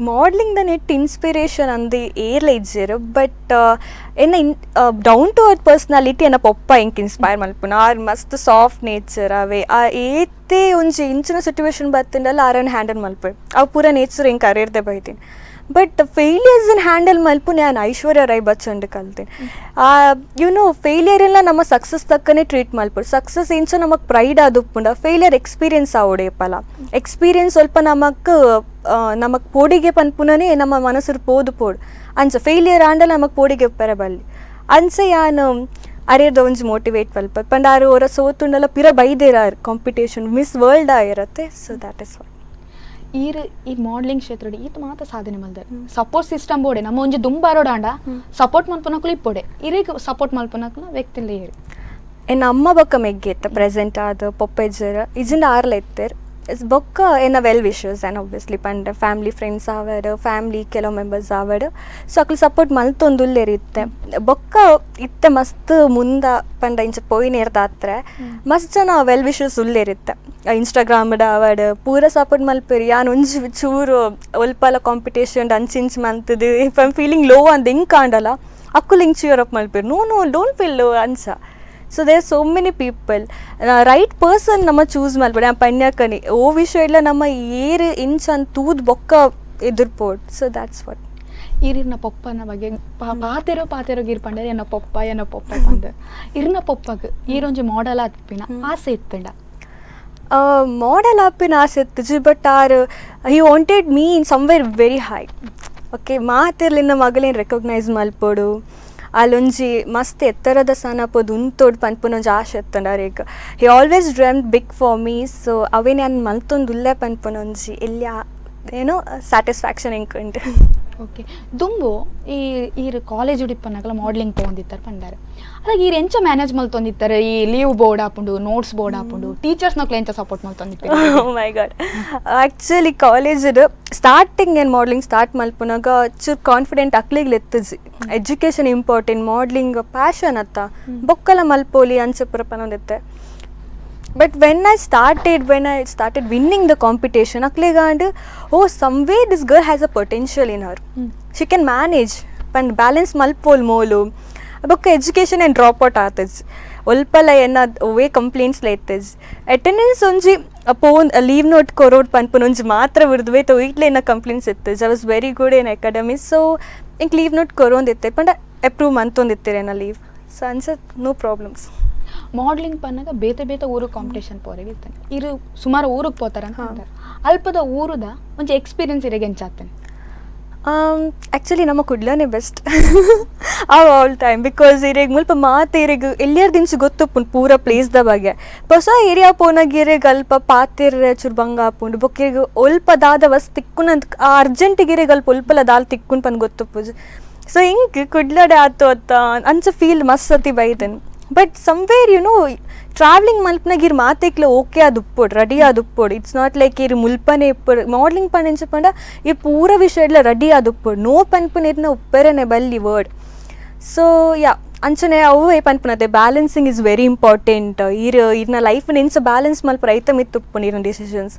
[SPEAKER 3] Modelling the net inspiration ಅಂದು ಏರ್ಲ ಇಜ್ಜೆರ್. ಬಟ್ ಎನ್ನ ಇನ್ down to earth personality ಎನ್ನ ಪೊಪ್ಪ ಎಂಕ್ ಇನ್ಸ್ಪೈರ್ ಮಲ್ಪುನ. ಆರ್ ಮಸ್ತ್ ಸಾಫ್ಟ್ ನೇಚರ್. ಅವೆ ಆ ಏತೆ ಒಂಜಿ ಇಂಚಿನ ಸಿಚುವೇಶನ್ ಬತ್ತಂಡಲ್ಲ, ಆರನ್ ಹ್ಯಾಂಡಲ್ ಮಲ್ಪೆ. ಅವು ಪೂರ ನೇಚರ್ ಎಂಕ್ ಅರೇರ್ದೆ ಬೈತೀನಿ. But failures handle ಮಲ್ಪುನ ಯಾನ್ Aishwarya Rai Bachchan ಕಲ್ತೇನೆ. You know, failure ಎಲ್ಲ ನಮ್ಮ ಸಕ್ಸಸ್ ತಕ್ಕನೆ ಟ್ರೀಟ್ ಮಲ್ಪೊಡು. ಸಕ್ಸಸ್ ಇಂಚ ನಮಕ್ ಪ್ರೈಡ್ ಆದುಪ್ಪುಂಡ, ಫೇಲಿಯರ್ ಎಕ್ಸ್ಪೀರಿಯನ್ಸ್ ಆವೊಡು. ಎಕ್ಸ್ಪೀರಿಯನ್ಸ್ ಸ್ವಲ್ಪ ನಮಕ್ ನಮಕ್ ಪೋಡಿಗೆ ಪನ್ಪುನನೇ ನಮ್ಮ ಮನಸ್ಸು ಪೋದು ಪೋಡು. ಅಂಚ ಫೇಲಿಯರ್ ಆಂಡಲ ನಮಕ್ ಪೋಡಿಗೆ ಉಪ್ಪೆರೆ ಬಲ್ಲಿ. ಅಂಚ ಯಾನ್ ಅರೇರ್ದ ಒಂಜಿ ಮೋಟಿವೇಟ್ ಮಲ್ಪ. ಪಂಡ ಆರು ಒರ ಸೋತುಂಡಲ ಪಿರ ಬೈದೇರ ಆರ್. Competition miss world ಆಯಿರತ್ತೆ. So that is what.
[SPEAKER 2] ಈರ್ ಈ ಮಾಡಲಿಂಗ್ ಕ್ಷೇತ್ರಡ್ ಈತ ಮಾತ ಸಾಧನೆ ಮಲ್ದರ್. Support system ಬೋಡೆ. ನಮ್ಮ ಒಂಜಿ ದುಂಬಾರೋಡಾಂಡ ಸಪೋರ್ಟ್ ಮಲ್ಪನಕುಲು ಇಪ್ಪೊಡೆ. ಇರೆಗ್ ಸಪೋರ್ಟ್ ಮಲ್ಪನಕುಲು ವ್ಯಕ್ತಿಲ್ಲ ಏರು?
[SPEAKER 3] ಎನ್ನ ಅಮ್ಮ ಬೊಕ್ಕ ಮೆಗ್ಗೆ ಇತ್ತ ಪ್ರೆಸೆಂಟ್ ಆದ. ಪೊಪ್ಪೆಜ್ಜರ್ ಇಜಿಂಡ ಆರ್ಲ ಇತ್ತೆರ್. ಬೊಕ್ಕ ಎನ್ನ well wishers and obviously ಪಂಡ ಫ್ಯಾಮ್ಲಿ ಫ್ರೆಂಡ್ಸ್ ಆವಡ್, ಫ್ಯಾಮ್ಲಿ ಕೆಲವು ಮೆಂಬರ್ಸ್ ಆವಡ್. ಸೊ ಅಕ್ಲು ಸಪೋರ್ಟ್ ಮಲ್ತೊಂದುಲ್ಲೆರ್ ಇತ್ತೆ. ಬೊಕ್ಕ ಇತ್ತೆ ಮಸ್ತ್ ಮುಂದ ಪಂಡ ಇಂಚ ಪೋಯಿನೇರ್ದಾತ್ರೆ ಮಸ್ತ್ ಜನ ವೆಲ್ ವಿಶರ್ಸ್ ಉಲ್ಲೆರ್ ಇತ್ತೆ. ಇನ್ಸ್ಟಾಗ್ರಾಮ್ಡ್ ಆವಡ್ ಪೂರ ಸಪೋರ್ಟ್ ಮಲ್ಪೆರ್. ಯಾನ್ ಒಂಜಿ ಚೂರು ಒಲ್ಪಲ ಕಾಂಪಿಟೇಷನ್ ಅಂಚಿಂಚ್ ಮಲ್ತದು if I'm feeling low ಅಂದ್ ಎಂಕ್ ಆಂಡಲ, ಅಕ್ಕುಲು ಇಂಕ್ ಚಿಯರ್ ಅಪ್ ಮಲ್ಪೆರ್, "No, no, don't feel low" ಅಂಚ. So there so many people. Right person ನಮ್ಮ ಚೂಸ್ ಮಲ್ಪೊಡು. ಪನ್ಯಕನಿ ಓ ವಿಷಯ ಇಲ್ಲ, ನಮ್ಮ ಏರ್ ಇಂಚ ಅಂದ್ ತೂದ್ ಬೊಕ್ಕ ಎದುರ್ಪೋಡ್. So that's what.
[SPEAKER 2] ಈರಿನ ಪೊಪ್ಪನ ಬಗ್ಗೆ ಪಾತೆರೋ ಪಾತೆರೋ ಗಿರ್ ಪಂಡರೆ ಎನ್ನ ಪೊಪ್ಪ, ಎನ್ನ ಪೊಪ್ಪ ಪಂದ್. ಇರ್ನ ಪೊಪ್ಪಗ್ ಈರೊಂಜಿ ಮಾಡೆಲ್ ಆತ್ಪಿನ ಆಸೆ ಇತ್ತಂಡ?
[SPEAKER 3] ಮಾಡೆಲ್ ಆಪಿನ ಆಸೆ ಇತ್ತುಜಿ. But are he wanted me in somewhere very high. Okay, ಮಾತಿರ್ಲಿನ ಮಗಲೇನು recognise ಮಲ್ಪೊಡು, ಅಲ್ಲೊಂಜಿ ಮಸ್ತ್ ಎತ್ತರದ ಸ್ಥಾನ ಪೋದು ಉಂತೊಡು ಪನ್ಪುನ ಒಂಜಿ ಆಶೆ ಇತ್ತಂಡ ಅರೆಗ್. He always dream big for me. So ಅವೇ ನಾನು ಮಲ್ತೊಂದುಲ್ಲೆ ಪನ್ಪುನ ಒಂಜಿ ಎಲ್ಯ ಏನೋ ಸ್ಯಾಟಿಸ್ಫ್ಯಾಕ್ಷನ್ ಎಂಕುಂಡು.
[SPEAKER 2] ಓಕೆ, ದುಂಬು ಈ ಈರ್ ಕಾಲೇಜ್ ಉಡಿಪ್ಪನಾಗಲ ಮಾಡಲಿಂಗ್ ತೊಗೊಂಡಿತ್ತಾರೆ ಪಂಡಾರೆ. ಅದಾಗ ಈರ್ ಎಂಚ ಮ್ಯಾನೇಜ್ ಮಲ್ತೊಂದಿತ್ತಾರೆ? ಈ ಲೀವ್ ಬೋರ್ಡ್ ಆಪುಂಡು, ನೋಟ್ಸ್ ಬೋರ್ಡ್ ಆಪುಂಡು, ಟೀಚರ್ಸ್ ನಕ್ಲು ಎಂಚ ಸಪೋರ್ಟ್ ಮಲ್ತೊಂದಿತ್ತಾರೆ?
[SPEAKER 3] My god, actually college starting ಏನು ಮಾಡಲಿಂಗ್ ಸ್ಟಾರ್ಟ್ ಮಲ್ಪುನಾಗ ಚೂರು ಕಾನ್ಫಿಡೆಂಟ್ ಅಕ್ಲಿಗ್ ಇತ್ತುಜಿ. Education important, modelling passion ಅತ್ತ, ಬೊಕ್ಕಲ ಮಲ್ಪೋಲಿ ಅಂಚ ಪೂರ ಪನೊಂದಿತ್ತೆ. But when I started winning the competition, ಅಕ್ಲಿಗಾಂಡ್, "Oh, some way this girl has a potential in her. She can manage" ಪಂಡ್ balance ಮಲ್ಪೋಲ್ mole. ಬೊಕ್ಕ education ಏನು ಡ್ರಾಪ್ ಔಟ್ ಆತಜ್. ಒಲ್ಪಲ ಎನ್ನ ಒವೇ ಕಂಪ್ಲೇಂಟ್ಸ್ ಇತ್ತೆಜ್. ಅಟೆಂಡೆನ್ಸ್ ಒಂಜಿ phone leave note ಕೊರೋಡ್ ಪನ್ಪುನ ಒಂಜಿ ಮಾತ್ರ ಬಿಡ್ದು ಬೇತ ಒಯ್ಟ್ಲೆ ಎನ್ನ ಕಂಪ್ಲೇಂಟ್ಸ್ ಇತ್ತೆಜ್. I was very good in academics, so ಎಂಕ್ ಲೀವ್ ನೋಟ್ ಕೊರೋಂದಿತ್ತೆ ಪಂಡ ಅಪ್ರೂವ್ ಮಂತೊಂದಿತ್ತೆರ್ ಎನ್ನ ಲೀವ್. ಸೊ ಅಂಚ no problems.
[SPEAKER 2] Modelling ಪನ್ನಾಗ ಬೇತೆ ಬೇತೆ ಊರು ಕಾಂಪಿಟೇಷನ್ ಪೋರೆಗೆ ಇತ್ತಾನೆ, ಇರು ಸುಮಾರು ಊರಿಗೆ ಪೋತಾರೆ ಅಂತ ಅಂತಾರೆ. ಅಲ್ಪದ ಊರುದ ಒಂಜಿ ಎಕ್ಸ್ಪೀರಿಯನ್ಸ್ ಇರೆಗೆ ಎಂಚಾತನೆ?
[SPEAKER 3] ಆ್ಯಕ್ಚುಲಿ ನಮ್ಮ ಕುಡ್ಲನೇ ಬೆಸ್ಟ್ ಅವು all time, because ಇರೆಗ್ ಮುಲ್ಪ ಮಾತ ಇರೆಗ್ ಎಲ್ಲಿಯರ್ ದಿಂಚು ಗೊತ್ತುಪ್ಪುಂಡು ಪೂರ ಪ್ಲೇಸ್ದ ಬಗ್ಗೆ. ಹೊಸ ಏರಿಯಾ ಪೋನಾಗ ಇರೆಗ್ ಅಲ್ಪ ಪಾತೆರ್ರೆ ಚೂರು ಬಂಗ ಆಪುಂಡು. ಬೊಕ್ಕ ಇರೆಗ್ ಒಲ್ಪ ದಾದ ವಸ್ತು ತಿಕ್ಕುನಂತ ಆ ಅರ್ಜೆಂಟಿಗೆ ಇರೆಗ್ ಅಲ್ಪ ಒಲ್ಪಲ ದಾಲ್ ತಿಕ್ಕುನ್ ಪಂದ್ ಗೊತ್ತುಪ್ಪುಜು. ಸೊ ಇಂಕ್ ಕುಡ್ಲಡೆ ಆತು ಅತ್ತ ಅಂಚ ಫೀಲ್ ಮಸ್ತ್ ಸತಿ ಬೈದನ್. But somewhere you know travelling ಮಲ್ಪನಾಗ ಇರ್ ಮಾತೆಕ್ಲ ಓಕೆ ಅದು ಉಪ್ಪೊಡು, ರೆಡಿ ಆದ್ ಉಪ್ಪೊಡು. It's not like ಇರ್ ಮುಲ್ಪನೆ ಇಪ್ಪೊಡು. ಮಾಡಲಿಂಗ್ ಪಂಡ ಎಂಚ ಪಂಡ ಇರ್ ಪೂರ ವಿಷಯಡ್ಲ ರೆಡಿ ಆದ್ ಉಪ್ಪೊಡು. ನೋ ಪನ್ಪುನ ಇರ್ನ ಉಪ್ಪೆರೆನೆ ಬಲ್ಲಿ word. So yeah ಅಂಚನೆ ಅವೇ ಪನ್ಪುನತೆ balancing is very important. ಇರ್ ಇರ್ನ ಲೈಫ್ ಎಂಚ ಬ್ಯಾಲೆನ್ಸ್ ಮಲ್ಪರ ಐತ ಮಿತ್ತ್ ಉಪ್ಪುಂಡು ಇರ್ನ ಡಿಸಿಷನ್ಸ್.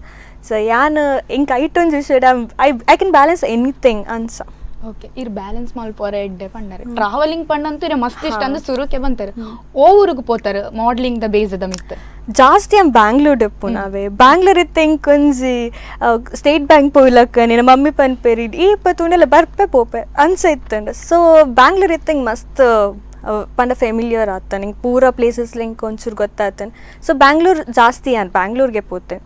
[SPEAKER 3] ಸೊ ಯಾನ್ ಎಂಕ್ ಐಟೊಂಜಿ ವಿಷಯಡ್ I I can balance anything ಅಂಚ.
[SPEAKER 2] ಓಕೆ, ಇರ್ ಬ್ಯಾಲೆನ್ಸ್ ಮಲ್ಪೋರೆ ಎಡ್ಡೆ ಪಂಡರೆ. ಟ್ರಾವೆಲಿಂಗ್ ಪಂಡಂತೂ ಇರೆ ಮಸ್ತ್ ಇಷ್ಟ ಅಂದ್ರೆ ಸುರುಕೆ ಬಂತಾರೆ. ಓ ಊರಿಗೆ ಪೋತಾರೆ ಮಾಡಲಿಂಗ್ the base the ಮಿತ್?
[SPEAKER 3] ಜಾಸ್ತಿ ಆಮ್ ಬ್ಯಾಂಗ್ಳೂರ್ ಇಪ್ಪುನವೆ. ಬ್ಯಾಂಗ್ಳೂರ್ ಇತ್ತೆ ಎಂಕ್ ಒಂಜಿ ಸ್ಟೇಟ್ ಬ್ಯಾಂಕ್ ಪೋಯ್ಲಕ್ಕ ನಿನ್ನ ಮಮ್ಮಿ ಪನ್ಪೇರಿ ಈ ತೂಂಡಲ ಬರ್ಪೆ ಪೋಪೆ ಅಂಚ ಇತ್ತಂಡ. ಸೊ ಬ್ಯಾಂಗ್ಳೂರ್ ಇತ್ತೆ ಎಂಕ್ ಮಸ್ತ್ ಪಂಡ ಫೆಮಿಲಿಯರ್ ಆತನ, ಇಂಕ್ ಪೂರ ಪ್ಲೇಸಸ್ ಇಂಕ್ ಒಂಚೂರು ಗೊತ್ತಾತನ್. ಸೊ ಬ್ಯಾಂಗ್ಳೂರ್ ಜಾಸ್ತಿ ಆನ್ ಬ್ಯಾಂಗ್ಳೂರ್ಗೆ ಪೋತೆ.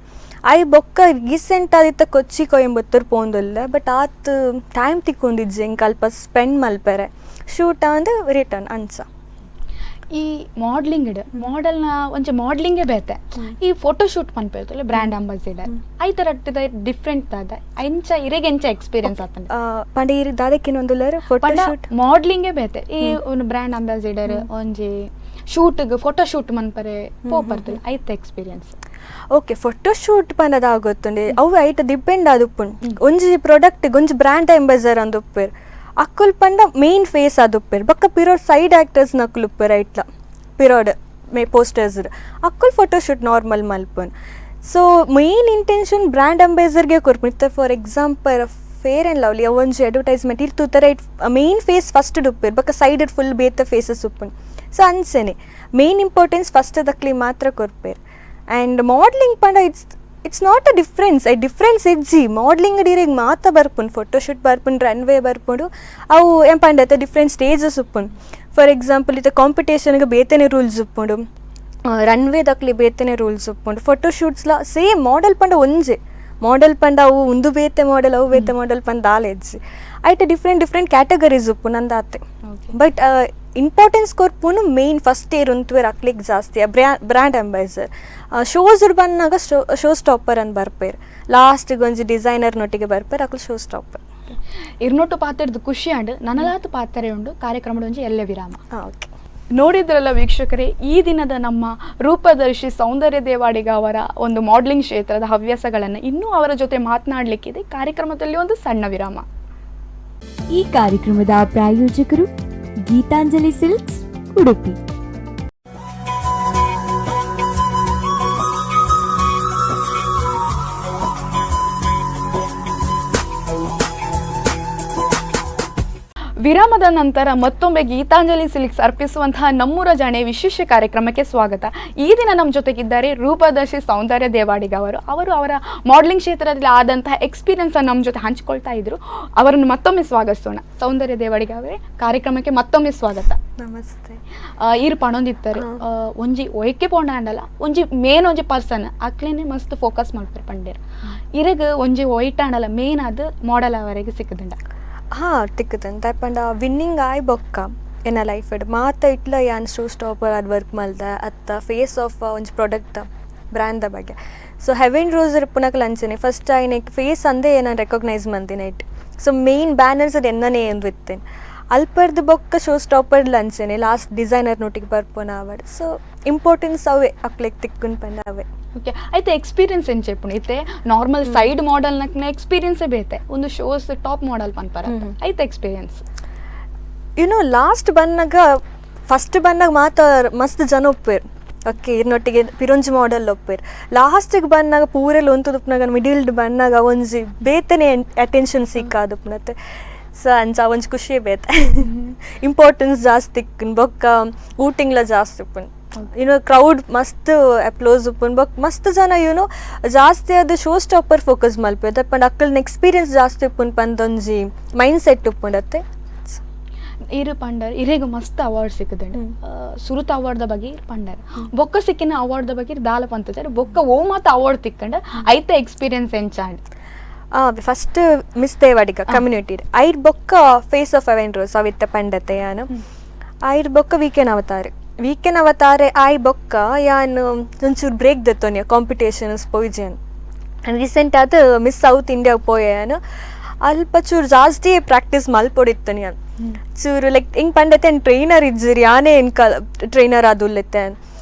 [SPEAKER 3] I ಬೊಕ್ಕ ರೀಸೆಂಟ್ ಆದಿತ್ತ ಕೊಚ್ಚಿ ಕೊಯಂಬತ್ತೂರ್ ಪೋಂದುಲ್ಲೆ, ಬಟ್ ಆತ್ ಟೈಮ್ ತಿಕ್ಕೊಂದಿಜ್ಜಿ ಎಂಕ್ ಅಲ್ಪ ಸ್ಪೆಂಡ್ ಮಲ್ಪೆರೆ. ಶೂಟ್ ಆಂದ್ ರಿಟರ್ನ್ ಅಂಚ.
[SPEAKER 2] ಈ ಮಾಡಲಿಂಗ್ ಮಾಡೆಲ್ನ ಒಂಚೆ ಮಾಡಲಿಂಗೇ ಬೇತೆ, ಈ ಫೋಟೋ ಶೂಟ್ ಪನ್ಪೇರ್ತಲ್ಲ ಬ್ರ್ಯಾಂಡ್ ಅಂಬಾಸಿಡರ್ ಐತರ ಡಿಫ್ರೆಂಟ್ ದಾದ ಎಂಚ ಇರೆಗೆ ಎಂಚ ಎಕ್ಸ್ಪೀರಿಯನ್ಸ್ ಆತಂಡ?
[SPEAKER 3] ಪಂಡ ಇರ್ ದಾದಕ್ಕಿನೊಂದುಲ್ಲರ್ ಫೋಟೋ
[SPEAKER 2] ಪಂಡ
[SPEAKER 3] ಶೂಟ್
[SPEAKER 2] ಮಾಡಲಿಂಗೇ ಬೇತೆ, ಈ ಒಂದು ಬ್ರ್ಯಾಂಡ್ ಅಂಬಾಸಿಡರ್ ಒಂಜಿ ಶೂಟ್ಗೆ ಫೋಟೋ ಶೂಟ್ ಮನ್ಪರೆ ಪೋಪರ್ತಲ್ಲ ಐತ experience?
[SPEAKER 3] Okay, photo shoot ಪಂಡದ ಗೊತ್ತುಂಡೆ ಅವು ಐಟ ಡಿಪೆಂಡ್ ಆದುಪ್ಪುಂಡು. ಒಂಜಿ ಪ್ರಾಡಕ್ಟ್ ಒಂಜಿ ಬ್ರ್ಯಾಂಡ್ ಅಂಬಾಸಿಡರ್ ಅಂದ್ ಉಪ್ಪೇರ್, ಅಕ್ಕುಲ್ ಪಂಡ ಮೇನ್ ಫೇಸ್ ಆದುಪ್ಪೇರ್. ಬೊಕ್ಕ ಪಿರೋಡ್ ಸೈಡ್ ಆಕ್ಟರ್ಸ್ ನಕುಲು ಉಪ್ಪೇರ್, ಐಟ್ಲ ಪಿರೋಡ್ ಮೇ ಪೋಸ್ಟರ್ಸ್ ಅಕ್ಕುಲ್ photo shoot normal ಮಲ್ಪುನ್. So main intention brand ಅಂಬಾಸಿಡರ್ಗೆ ಕೊರ್ಪುನ್. ಇತ್ತೆ for example fair and lovely ಅವು ಒಂಜಿ ಅಡ್ವರ್ಟೈಸ್ಮೆಂಟ್ ಇರ್ ತೂತರ it main face first ಉಪ್ಪೇರ್, ಬೊಕ್ಕ ಸೈಡ್ ಫುಲ್ ಬೇತ ಫೇಸಸ್ ಉಪ್ಪುಂಡು. ಸೊ ಅಂಚನೆ main importance first ದಕ್ಲಿ ಮಾತ್ರ ಕೊರ್ಪೇರ್. ಆ್ಯಂಡ್ ಮಾಡಲಿಂಗ್ ಪಂಡ it's it's not a difference, I difference ಇಜ್ಜಿ. ಮಾಡಲಿಂಗ್ ಇರೆಗ್ ಮಾತ ಬರ್ಪುಂಡು, ಫೋಟೋಶೂಟ್ ಬರ್ಪುಂಡು, ರನ್ವೇ ಬರ್ಪುಂಡು. ಅವು ಏನ್ ಪಂಡತೆ ಡಿಫ್ರೆಂಟ್ ಸ್ಟೇಜಸ್ ಉಪ್ಪುಂಡು. ಫಾರ್ ಎಕ್ಸಾಂಪಲ್ ಇತ್ತೆ ಕಾಂಪಿಟೇಷನ್ಗೆ ಬೇತೆನೆ ರೂಲ್ಸ್ ಉಪ್ಪುಂಡು, ರನ್ವೇ ದಕ್ಲಿ ಬೇತೆನೆ ರೂಲ್ಸ್ ಉಪ್ಪುಂಡು. ಫೋಟೋಶೂಟ್ಸ್ಲ ಸೇಮ್ ಮಾಡೆಲ್ ಪಂಡ ಒಂಜೆ ಮಾಡೆಲ್ ಪಂಡ ಅವು ಉಂದು ಬೇತೆ ಮಾಡೆಲ್ ಅವು ಬೇತೆ ಮಾಡೆಲ್ ಪಂಡ ದಾಲ ಇಜ್ಜಿ. ಐಟ್ different different categories ಉಪ್ಪು ನಂದಾತೆ. ಬಟ್ ಇಂಪಾರ್ಟೆನ್ಸ್ ಕೊರ್ಪುನು main first year ಉಂತುವೆರ್ ಅಕ್ಲಿಗ್ ಜಾಸ್ತಿ brand ambassador. Shows ಬಂದಾಗ ಶೋ ಶೋ ಸ್ಟಾಪರ್ ಅಂತ ಬರ್ಪೇರ್, ಲಾಸ್ಟಿಗೆ ಒಂಜಿ ಡಿಸೈನರ್ ನೊಟ್ಟಿಗೆ ಬರ್ಪೇರ್ ಅಕ್ಲು ಶೋ ಸ್ಟಾಪರ್.
[SPEAKER 2] ಇರ್ನೊಟ್ಟು ಪಾತೆರ್ದು ಖುಷಿ ಆಂಡ್, ನನಲಾತು ಪಾತೆರೆ ಉಂಡು. ಕಾರ್ಯಕ್ರಮದ ಒಂಜಿ ಎಲ್ಲೆ ವಿರಾಮ.
[SPEAKER 3] ಓಕೆ.
[SPEAKER 2] ನೋಡಿದ್ರಲ್ಲ ವೀಕ್ಷಕರೇ, ಈ ದಿನದ ನಮ್ಮ ರೂಪದರ್ಶಿ ಸೌಂದರ್ಯ ದೇವಾಡಿಗ ಅವರ ಒಂದು ಮಾಡಲಿಂಗ್ ಕ್ಷೇತ್ರದ ಹವ್ಯಾಸಗಳನ್ನು. ಇನ್ನೂ ಅವರ ಜೊತೆ ಮಾತನಾಡಲಿಕ್ಕಿದೆ. ಕಾರ್ಯಕ್ರಮದಲ್ಲಿ ಒಂದು ಸಣ್ಣ ವಿರಾಮ.
[SPEAKER 1] ಈ ಕಾರ್ಯಕ್ರಮದ ಪ್ರಾಯೋಜಕರು ಗೀತಾಂಜಲಿ ಸಿಲ್ಕ್ಸ್, ಉಡುಪಿ.
[SPEAKER 2] ವಿರಾಮದ ನಂತರ ಮತ್ತೊಮ್ಮೆ ಗೀತಾಂಜಲಿ ಸಿಲ್ಕ್ಸ್ ಅರ್ಪಿಸುವಂತಹ ನಮ್ಮೂರ ಜಾಣೆ ವಿಶೇಷ ಕಾರ್ಯಕ್ರಮಕ್ಕೆ ಸ್ವಾಗತ. ಈ ದಿನ ನಮ್ಮ ಜೊತೆಗಿದ್ದಾರೆ ರೂಪದರ್ಶಿ ಸೌಂದರ್ಯ ದೇವಾಡಿಗ ಅವರು. ಅವರು ಅವರ ಮಾಡಲಿಂಗ್ ಕ್ಷೇತ್ರದಲ್ಲಿ ಆದಂತಹ ಎಕ್ಸ್ಪೀರಿಯನ್ಸ್ ಅನ್ನು ನಮ್ಮ ಜೊತೆ ಹಂಚಿಕೊಳ್ತಾ ಇದ್ರು. ಅವರನ್ನು ಮತ್ತೊಮ್ಮೆ ಸ್ವಾಗತಿಸೋಣ. ಸೌಂದರ್ಯ ದೇವಾಡಿಗ ಅವರೇ, ಕಾರ್ಯಕ್ರಮಕ್ಕೆ ಮತ್ತೊಮ್ಮೆ ಸ್ವಾಗತ.
[SPEAKER 3] ನಮಸ್ತೆ.
[SPEAKER 2] ಈರ್ ಪಣೊಂದಿತ್ತಾರೆ ಒಂಜಿ ಒಯ್ಕೆ ಪೋಂಡ ಅಂಡಲ ಒಂಜಿ ಮೇನ್ ಒಂಜಿ ಪರ್ಸನ್ ಅಕ್ಲೇನೆ ಮಸ್ತ್ ಫೋಕಸ್ ಮಾಡ್ತಾರೆ ಪಂಡೇರ್. ಇರಗ್ ಒಂಜಿ ಒಯ್ಟ ಅಂಡಲ ಮೇನ್ ಅದು ಮಾಡೆಲ್ ಅವರಿಗೆ ಸಿಕ್ಕದಂಡ?
[SPEAKER 3] ಹಾಂ, ತಿಕ್ಕುದಂತ ಪಂಡ ವಿನ್ನಿಂಗ್ ಆಯ್ ಬೊಕ್ಕ ಎನ್ನ ಲೈಫ್ ಮಾತ ಇಟ್ಲ ಯಾನ್ ಶೋ ಸ್ಟಾಪರ್ ಅದು ವರ್ಕ್ ಮಲ್ದ ಅತ್ತ ಫೇಸ್ ಆಫ್ ಒಂಜಿ ಪ್ರಾಡಕ್ಟ್ ಬ್ರ್ಯಾಂಡ್ದ ಬಗ್ಗೆ. So Heaven rose ಇಪ್ಪುನಕಲ್ ಅಂಚನೆ ಫಸ್ಟ್ ಆಯ್ನೆ ಫೇಸ್ ಅಂದೇ ನಾನು ರೆಕಗ್ನೈಸ್ ಮಂದಿನ it. So main banners ಅದು ಎನ್ನನೇ ಎಂದು ಇತ್ತೇನೆ. ಅಲ್ಪರ್ದು ಬೊಕ್ಕ ಶೋ ಸ್ಟಾಪರ್ ಅಂಚನೆ ಲಾಸ್ಟ್ ಡಿಸೈನರ್ ನೋಟಿಗೆ ಬರ್ಪುನ award. So importance ಅವೇ ಅಕ್ಲೆಗ್ ತಿಕ್ಕುನ್ ಪಂಡ ಅವೇ.
[SPEAKER 2] ಓಕೆ, ಐತೆ ಎಕ್ಸ್ಪೀರಿಯನ್ಸ್ ಎಂಚ ಇಪ್ಪುಂಡು? ಇತ್ತೆ normal side model ನಕ್ನ ಎಕ್ಸ್ಪೀರಿಯನ್ಸೇ ಬೇತೆ, ಒಂದು shows top model ಪನ್ಪರ, ಐತೆ experience?
[SPEAKER 3] You know last ಬಂದಾಗ ಫಸ್ಟ್ ಬಂದಾಗ ಮಾತ ಮಸ್ತ್ ಜನ ಒಪ್ಪೇರ್, ಓಕೆ ಇರ್ನೊಟ್ಟಿಗೆ ಪಿರೊಂಜಿ ಮಾಡೆಲ್ ಒಪ್ಪೇರ್. ಲಾಸ್ಟಿಗೆ ಬಂದಾಗ ಪೂರೆಲ್ಲ ಒಂತುದುಪ್ಪುನಾಗ ಮಿಡಿಲ್ಡ್ ಬಂದಾಗ ಒಂಜಿ ಬೇತನೆ ಅಟೆನ್ಷನ್ ಸಿಕ್ಕಾದುಪ್ಪುನತ್ತೆ. ಸೊ ಅಂಚ ಒಂಜಿ ಖುಷಿ ಬೇತೆ, ಇಂಪಾರ್ಟೆನ್ಸ್ ಜಾಸ್ತಿ ಇಕ್ಕುನ್, ಬೊಕ್ಕ ಊಟಿಂಗ್ಲ ಜಾಸ್ತಿ ಉಪ್ಪುನ್. You know crowd ಮಸ್ತ್ ಅಪ್ಲೋಸ್ ಉಪ್ಪುನ್ ಬೊಕ್ ಮಸ್ತ್ ಜನ ಯುನೋ ಜಾಸ್ತಿ ಅದು show stopper focus ಮಲ್ಪೆರ್ ಪಂಡ ಅಕ್ಕಲ್ನ ಎಕ್ಸ್ಪೀರಿಯನ್ಸ್ ಜಾಸ್ತಿ ಉಪ್ಪುನ್ ಪಂದೊಂಜಿ ಮೈಂಡ್ ಸೆಟ್ ಉಪ್ಪುಂಡತ್ತೆ.
[SPEAKER 2] ಇರು ಪಂಡರ್ ಇರೆಗ್ ಮಸ್ತ್ ಅವಾರ್ಡ್ ಸಿಕ್ಕದಂಡ. ಸುರುತ ಅವಾರ್ಡ್ ದ ಬಗ್ಗೆ ಇರ್ ಪಂಡರ್, ಬೊಕ್ಕ ಸಿಕ್ಕಿನ ಅವಾರ್ಡ್ ದ ಬಗ್ಗೆ ದಾಲ ಪಂತದಾರೆ. ಬೊಕ್ಕ ಓ ಮಾತ ಅವಾರ್ಡ್ ತಿಕ್ಕಂಡ, ಐತ ಎಕ್ಸ್ಪೀರಿಯನ್ಸ್ ಎಂಚಾಂಡ್?
[SPEAKER 3] First miss Devadiga community, ಐರ್ ಬೊಕ್ಕ ಫೇಸ್ ಆಫ್ ಅವೆಂಡ್ರೋಸ್ ಅವಿತ್ತ ಪಂಡತೆ ಯಾನ್. ಐರ್ ಬೊಕ್ಕ ವೀಕೆನ್ ಅವತಾರೆ, ವೀಕೆನ್ ಅವತಾರೆ ಆಯ್ ಬೊಕ್ಕ ಯಾನ್ ಒಂಚೂರು ಬ್ರೇಕ್ ದೆತ್ತೊನಿಯ, ಕಾಂಪಿಟೇಷನ್ಸ್ ಪೋಯಿಜೆನ್. ರೀಸೆಂಟ್ ಆದ್ miss south India ಪೋಯೆ ಯಾನ್. ಅಲ್ಪ ಚೂರು ಜಾಸ್ತಿ ಪ್ರಾಕ್ಟೀಸ್ ಮಲ್ಪೊಡಿತ್ತನಿ ಯಾನ್. ಚೂರು ಲೈಕ್ ಹಿಂಗೆ ಪಂಡತೆ ಟ್ರೈನರ್ ಇಜ್ಜಿರಿ, ಯಾನೇ ಇನ್ಕ ಟ್ರೈನರ್ ಆದುಲ್ಲೆತ್ತೆ.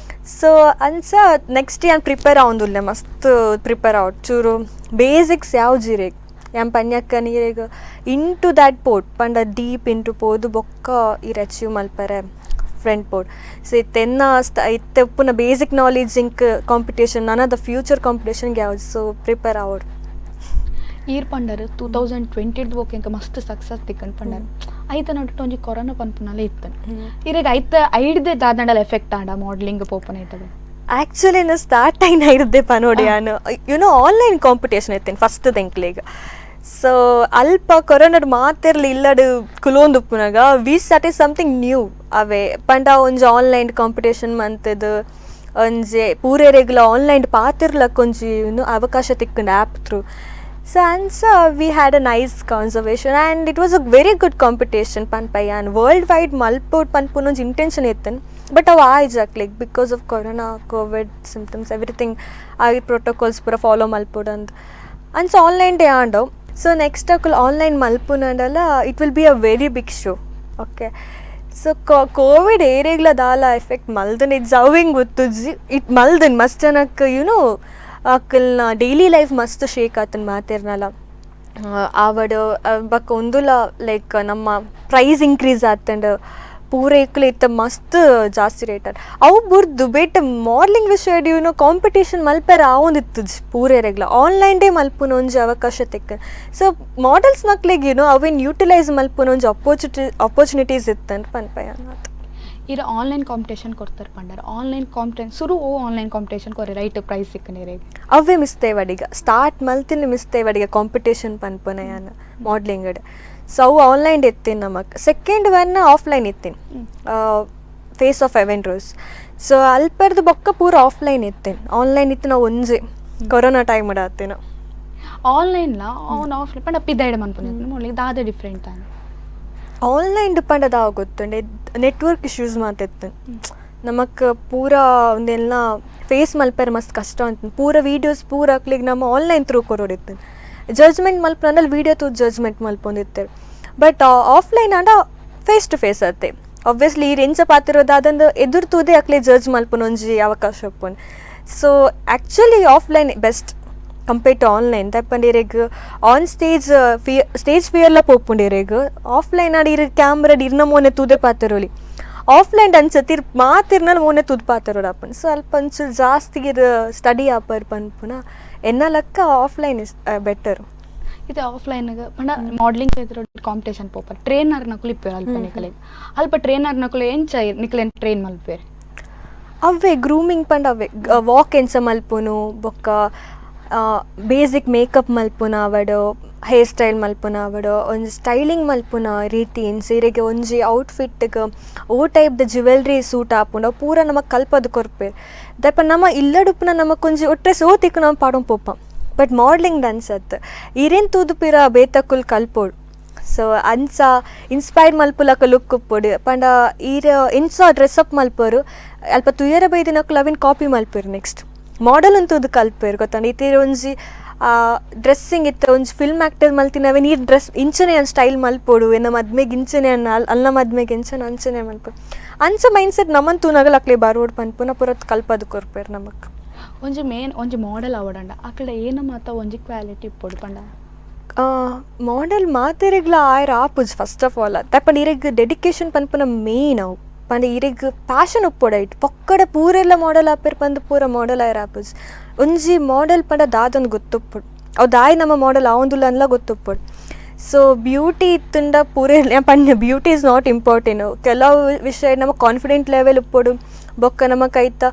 [SPEAKER 3] ಸೊ ಅಂಚ ನೆಕ್ಸ್ಟ್ ಯಾನ್ ಪ್ರಿಪೇರ್ ಆವೊಂದುಲ್ಲೆ, ಮಸ್ತ್ ಪ್ರಿಪೇರ್ ಆವಡ್. ಚೂರು ಬೇಸಿಕ್ಸ್ ಯಾವ ಜಿರೇಗ್ ಯಾನ್ ಪನ್ಯಕ್ಕ ನೀರೆಗ್ into that port ಪಂಡ ಡೀಪ್ ಇಂಟು ಪೋದು ಬೊಕ್ಕ ಇರ್ ಅಚೀವ್ ಮಲ್ಪರೆ ಫ್ರಂಟ್ ಪೋರ್ಟ್. ಸೊ ಇತ್ತೆನ್ನ ಇತ್ತೆ ಉಪ್ಪುನ ಬೇಸಿಕ್ ನಾಲೆಜ್ ಇಂಕ್ ಕಾಂಪಿಟೇಷನ್ ನನದ ಫ್ಯೂಚರ್ ಕಾಂಪಿಟೇಷನ್ಗೆ ಯಾವ್ದು, ಸೊ ಪ್ರಿಪೇರ್ ಆವಡ್.
[SPEAKER 2] ಈರ್ ಪಂಡರ್ 2020 ಬೊಕ್ಕ ಎಂಕ ಮಸ್ತ್ ಸಕ್ಸಸ್ ತಿಕ್ಕಂಡ್ ಪಂಡರ್. ಐತ ನಡುಟ್ ಒಂಜಿ ಕೊರೋನಾ ಪನ್ಪುನಲ ಇತ್ತು ಇರೆಗ್. ಐತ ಐಡ್ದೆ ದಾದಂಡಲ ಎಫೆಕ್ಟ್ ಆಂಡ ಮಾಡಲಿಂಗ್ ಪೋಪನ ಐತದ?
[SPEAKER 3] ಆ್ಯಕ್ಚುಲಿ ನಾ ಸ್ಟಾರ್ಟ್ ಆಯ್ನ ಇರ್ದೆ ಪನೋಡಿ. ಯಾನು YONO online competition ಇತ್ತೇನೆ ಫಸ್ಟ್ ಎಂಕ್ಲೆಗ್. ಸೊ ಅಲ್ಪ ಕೊರೋನಾಡ್ ಮಾತೆರ್ಲ ಇಲ್ಲಡ್ ಕುಲೋಂದು ಉಪ್ಪುನಗ we start something new. ಅವೇ ಪಂಡ ಒಂಜಿ ಆನ್ಲೈನ್ ಕಾಂಪಿಟೇಷನ್ ಮಂತದು, ಒಂಜಿ ಪೂರೆರೆಗ್ಲ ಆನ್ಲೈನ್ ಪಾತಿರ್ಲಕ್ಕ ಒಂಜಿ ಅವಕಾಶ ತಿಕ್ಕಂಡು app through. So ಅಂಚ we had a nice conversation and it was a very good competition ಪನ್ಪ. ಯಾನ್ ವರ್ಲ್ಡ್ ವೈಡ್ ಮಲ್ಪೋಡ್ ಪನ್ಪುನ ಒಂಜಿ ಇಂಟೆನ್ಷನ್ ಇತ್ತನ್, ಬಟ್ ಅವು ಆಯ್ಜಾಕ್ like because of corona, covid symptoms, everything, ಆ ಪ್ರೋಟೋಕಾಲ್ಸ್ ಪೂರ ಫಾಲೋ ಮಲ್ಪೊಡಂದ್. ಅಂಚ ಆನ್ಲೈನ್ ಡೇ ಆಂಡವ್. ಸೊ ನೆಕ್ಸ್ಟ್ ಅಕುಲು online ಮಲ್ಪುನಂಡಲ it will be a very big show, okay? So covid ಏರೆಗ್ಲ ದಾಲ ಎಫೆಕ್ಟ್ ಮಲ್ದನ್ ಇಜ್ಜಿ, ಅವು ಹಿಂಗೆ ಗೊತ್ತುಜ್ಜಿ. It ಮಲ್ದನ್ ಮಸ್ತ್ ಜನಕ್ಕೆ ಯುನೋ ಅಕಲ್ನ ಡೈಲಿ ಲೈಫ್ ಮಸ್ತ್ ಶೇಕ್ ಆತನ್ ಮಾತೆರ್ನಲ ಆವಡ್. ಬೊಕ್ಕ ಒಂದುಲ ಲೈಕ್ ನಮ್ಮ ಪ್ರೈಸ್ ಇನ್ಕ್ರೀಸ್ ಆತಂಡ್, ಪೂರೈಕ್ಲು ಇತ್ತ ಮಸ್ತ್ ಜಾಸ್ತಿ ರೇಟ್ ಆತ್. ಅವು ಬುರ್ದು ಬೇಟ ಮಾಡಲಿಂಗ್ ವಿಷಯ ಯುನೋ ಕಾಂಪಿಟೇಷನ್ ಮಲ್ಪೆರ ಆವೊಂದಿತ್ತುಜಿ ಪೂರೆರೆಗ್ಲ. ಆನ್ಲೈನ್ ಡೇ ಮಲ್ಪುನ ಒಂಜಿ ಅವಕಾಶ ತಿಕ್ಕ. ಸೊ ಮಾಡಲ್ಸ್ ನಕ್ಲೆಗ್ ಯುನೋ ಅವೇನು ಯೂಟಿಲೈಸ್ ಮಲ್ಪುನ ಒಂಜಿ ಅಪರ್ಚುನಿಟೀಸ್ ಇತ್ತಂತ ಪನ್ಪ ಯಾನ್.
[SPEAKER 2] ಇರ ಆನ್ಲೈನ್ ಕಾಂಪಿಟೇಷನ್ ಕೊಡ್ತಾರೆ ಪಂಡರ್. ಆನ್ಲೈನ್ ಕಾಂಪಿಟೇಷನ್ ಸುರು ಓ ಆನ್ಲೈನ್ ಕಾಂಪಿಟೇಷನ್ ಕೊರಿ ರೈಟ್ ಪ್ರೈಸ್ ಸಿಕ್ಕನೇರೆ?
[SPEAKER 3] ಅವೇ ಮಿಸ್ ದೇವಾಡಿಗ ಸ್ಟಾರ್ಟ್ ಮಲ್ತಿನ, ಮಿಸ್ ದೇವಾಡಿಗ ಕಾಂಪಿಟೇಷನ್ ಪನ್ಪುನ ಯಾನ್ ಮಾಡಲಿಂಗ್. ಸೊ ಅವು ಆನ್ಲೈನ್ ಇತ್ತೀನಿ ನಮಕ್. Second one offline ಇತ್ತೀನಿ, ಫೇಸ್ ಆಫ್ ಎವೆಂಡ್ರೋಸ್. ಸೊ ಅಲ್ಪರ್ದು ಬೊಕ್ಕ ಪೂರ ಆಫ್ಲೈನ್ ಇತ್ತೇನೆ. ಆನ್ಲೈನ್ ಇತ್ತು ನಾವು ಒಂಜಿ ಕೊರೋನಾ ಟೈಮ್ ಆತೇನ.
[SPEAKER 2] ಆನ್ಲೈನ್ಲ ಆನ್ ಆಫ್ಲೈನ್ ಪಂಡ ಪಿದಾಯ್ಡ್ ಮನ್ಪುನ ಮೊಳ್ಳಿ ದಾದ ಡಿಫ್ರೆಂಟ್ ಆನ್?
[SPEAKER 3] ಆನ್ಲೈನ್ ಪಂಡ ದಾವ ಗೊತ್ತುಂಡೆ, ನೆಟ್ವರ್ಕ್ ಇಶ್ಯೂಸ್ ಮಾತೆತ್ತು ನಮಕ್. ಪೂರ ಒಂದೆಲ್ಲ ಫೇಸ್ ಮಲ್ಪೆರೆ ಮಸ್ತ್ ಕಷ್ಟ ಅಂತ. ಪೂರ ವೀಡಿಯೋಸ್ ಪೂರ ಅಕ್ಲಿಗೆ ನಮ್ಮ ಆನ್ಲೈನ್ ಥ್ರೂ ಕೊರೋಡಿತ್ತು. ಜಡ್ಜ್ಮೆಂಟ್ ಮಲ್ಪನಂದ್ರೆ ವೀಡಿಯೋ ತೂ ಜಡ್ಜ್ಮೆಂಟ್ ಮಲ್ಪೊಂದಿತ್ತು. ಬಟ್ ಆಫ್ಲೈನ್ ಆಂಡ face to face ಅತ್ತೆ. ಆಬ್ವಿಯಸ್ಲಿ ಈ ಎಂಚ ಪಾತಿರೋದು ಅದಂದು ಎದುರು ತೂದೆ ಅಕ್ಲೆ ಜಡ್ಜ್ ಮಲ್ಪುನ ಒಂಜಿ ಅವಕಾಶ ಉಪ್ಪುಂಡು. So actually offline best compare to online. ದಾಯೆಪಂಡ ಇರೆಗ್ on stage stage ಫಿಯರ್ಲ ಪೋಪುಂಡು ಇರೆಗ್. ಆಫ್ಲೈನ್ ಆಡ್ ಇರ್ ಕ್ಯಾಮ್ರಾ ಇರ್ನ ಮೋನೆ ತೂದೆ ಪಾತೆರೊಲಿ. ಆಫ್ಲೈನ್ ಅನ್ಸತ್ತೆ ಇರ್ ಮಾತಿರ್ನಲ್ ಮೋನೆ ತೂದು ಪಾತೆರೊಡು ಆಪುಂಡು. ಸೊ ಅಲ್ಪ ಒಂಚೂರು ಜಾಸ್ತಿ ಇರ್ ಸ್ಟಡಿ ಆಪರ್ ಪನ್ಪುನ ಎನ್ನ ಲೆಕ್ಕ. Offline is better.
[SPEAKER 2] ಇದು ಆಫ್ಲೈನ್ ಪಂಡ ಮಾಡಲಿಂಗ್ ಕಾಂಪಿಟೇಷನ್ ಪೋಪರ್, ಟ್ರೈನರ್ ನಕುಲು ಇಪ್ಪೇರು ಅಲ್ಪ ನಿಕಲೆಗ್. ಅಲ್ಪ ಟ್ರೈನರ್ ನಕುಲು ಎಂಚ ನಿಕಲೆನ್ ಟ್ರೈನ್ ಮಲ್ಪೇರು?
[SPEAKER 3] ಅವೇ ಗ್ರೂಮಿಂಗ್ ಪಂಡ ಅವೇ ವಾಕ್ ಎಂಚ ಮಲ್ಪುನು, ಬೊಕ್ಕ ಬೇಸಿಕ್ ಮೇಕಪ್ ಮಲ್ಪುನ ಆವಡ್, ಹೇರ್ ಸ್ಟೈಲ್ ಮಲ್ಪುನ ಆವಡ್, ಒಂಜಿ ಸ್ಟೈಲಿಂಗ್ ಮಲ್ಪುನ ರೀತಿ ಎಂಚ, ಇರೆಗೆ ಒಂಜಿ ಔಟ್ಫಿಟ್ಗೆ ಓ ಟೈಪ್ದ ಜ್ಯುವೆಲ್ರಿ ಸೂಟ್ ಆಪುಂಡು, ಅವು ಪೂರ ನಮಕ್ ಕಲ್ಪದ್ ಕೊರ್ಪೆರ್. ದಪ್ಪ ನಮ್ಮ ಇಲ್ಲಡುಪ್ಪುನ ನಮಕ್ ಒಂಜಿ ಒಟ್ರೆ ಸೋತಿಕ್ ನಾವು ಪಾಡೊಂದು ಪೋಪ. ಬಟ್ ಮಾಡಲಿಂಗ್ ಅನ್ಸತ್ ಇರೇನ್ ತೂದು ಪಿರ ಬೇತಕುಲ್ ಕಲ್ಪೊಡು. ಸೊ ಅಂಚ ಇನ್ಸ್ಪೈರ್ ಮಲ್ಪುಲಕ ಲುಕ್ ಉಪ್ಪೊಡು. ಪಂಡ ಈರ್ ಎಂಚ ಡ್ರೆಸ್ ಅಪ್ ಮಲ್ಪರು, ಅಲ್ಪ ತುಯರ ಬೈದಿನಕುಲು ಅವಿನ್ ಕಾಪಿ ಮಲ್ಪೆರ್. Next model ಅಂತೂದು ಕಲ್ಪೆರ್ ಗೊತ್ತಂಡ. ಇತ್ತೆ ಒಂಜಿ ಡ್ರೆಸ್ಸಿಂಗ್ ಇತ್ತೆ ಒಂಜಿ ಫಿಲ್ಮ್ ಆಕ್ಟರ್ ಮಲ್ತಿನ ಅವೇನ್ ಈ ಡ್ರೆಸ್ ಇಂಚನೆ ಸ್ಟೈಲ್ ಮಲ್ಪೊಡು, ಎನ್ನ ಮದ್ಮೆಗೆ ಇಂಚನೆ ಅನ್ನ ಅಲ್ಲ ಮದ್ಮೆಗೆ ಇಂಚನೆ ಅಂಚನೆ ಮಲ್ಪೊಡು, ಅಂಚ ಮೈಂಡ್ ಸೆಟ್ ನಮ್ಮನ್ ತೂನಗಲ ಅಕ್ಲೆ ಬರೋಡ್ ಪನ್ಪುನ ಪೂರ ಕಲ್ಪದ್ ಕೊರ್ಪೆರ್ ನಮಕ್.
[SPEAKER 2] ಒಂಜಿ ಮೇನ್ ಒಂಜಿ ಮಾಡೆಲ್ ಆವಡಂಡ ಅಕಡೆ ಏನ ಮಾತ ಒಂಜಿ ಕ್ವಾಲಿಟಿ ಇಪ್ಪೊಡು ಪಂಡ?
[SPEAKER 3] ಮಾಡೆಲ್ ಮಾತೆರೆಗ್ಲ ಆಯರ ಆಪುಜಿ first of all. ದಾಯೆಪಂಡ ಇರೆಗ್ ಡೆಡಿಕೇಶನ್ ಪನ್ಪುನ ಮೇನ್ ಅವು. ಪಂಡ ಇರೆಗ್ ಪ್ಯಾಷನ್ ಉಪ್ಪೊಡು ಐಟ್. ಪೊಕ್ಕಡೆ ಪೂರೆಲ್ಲ ಮಾಡೆಲ್ ಆಪೆರ್ ಪಂದ್ ಪೂರ ಮಾಡೆಲ್ ಆಯರ ಆಪುಜಿ. ಒಂಜಿ ಮಾಡೆಲ್ ಪಂಡ ದಾದಂದ್ ಗೊತ್ತುಪ್ಪೊಡು, ಅವು ದಾಯೆ ನಮ್ಮ ಮಾಡೆಲ್ ಆವೊಂದುಲ್ಲ ಅಂದ್ಲ ಗೊತ್ತುಪ್ಪೊಡು. ಸೊ ಬ್ಯೂಟಿ ಇತ್ತುಂಡ ಪೂರೆ ಪಂಡ beauty is not important. ಕೆಲವು ವಿಷಯ ನಮ್ಮ ಕಾನ್ಫಿಡೆಂಟ್ ಲೆವೆಲ್ ಉಪ್ಪೊಡು. ಬೊಕ್ಕ ನಮಕ್ ಐತ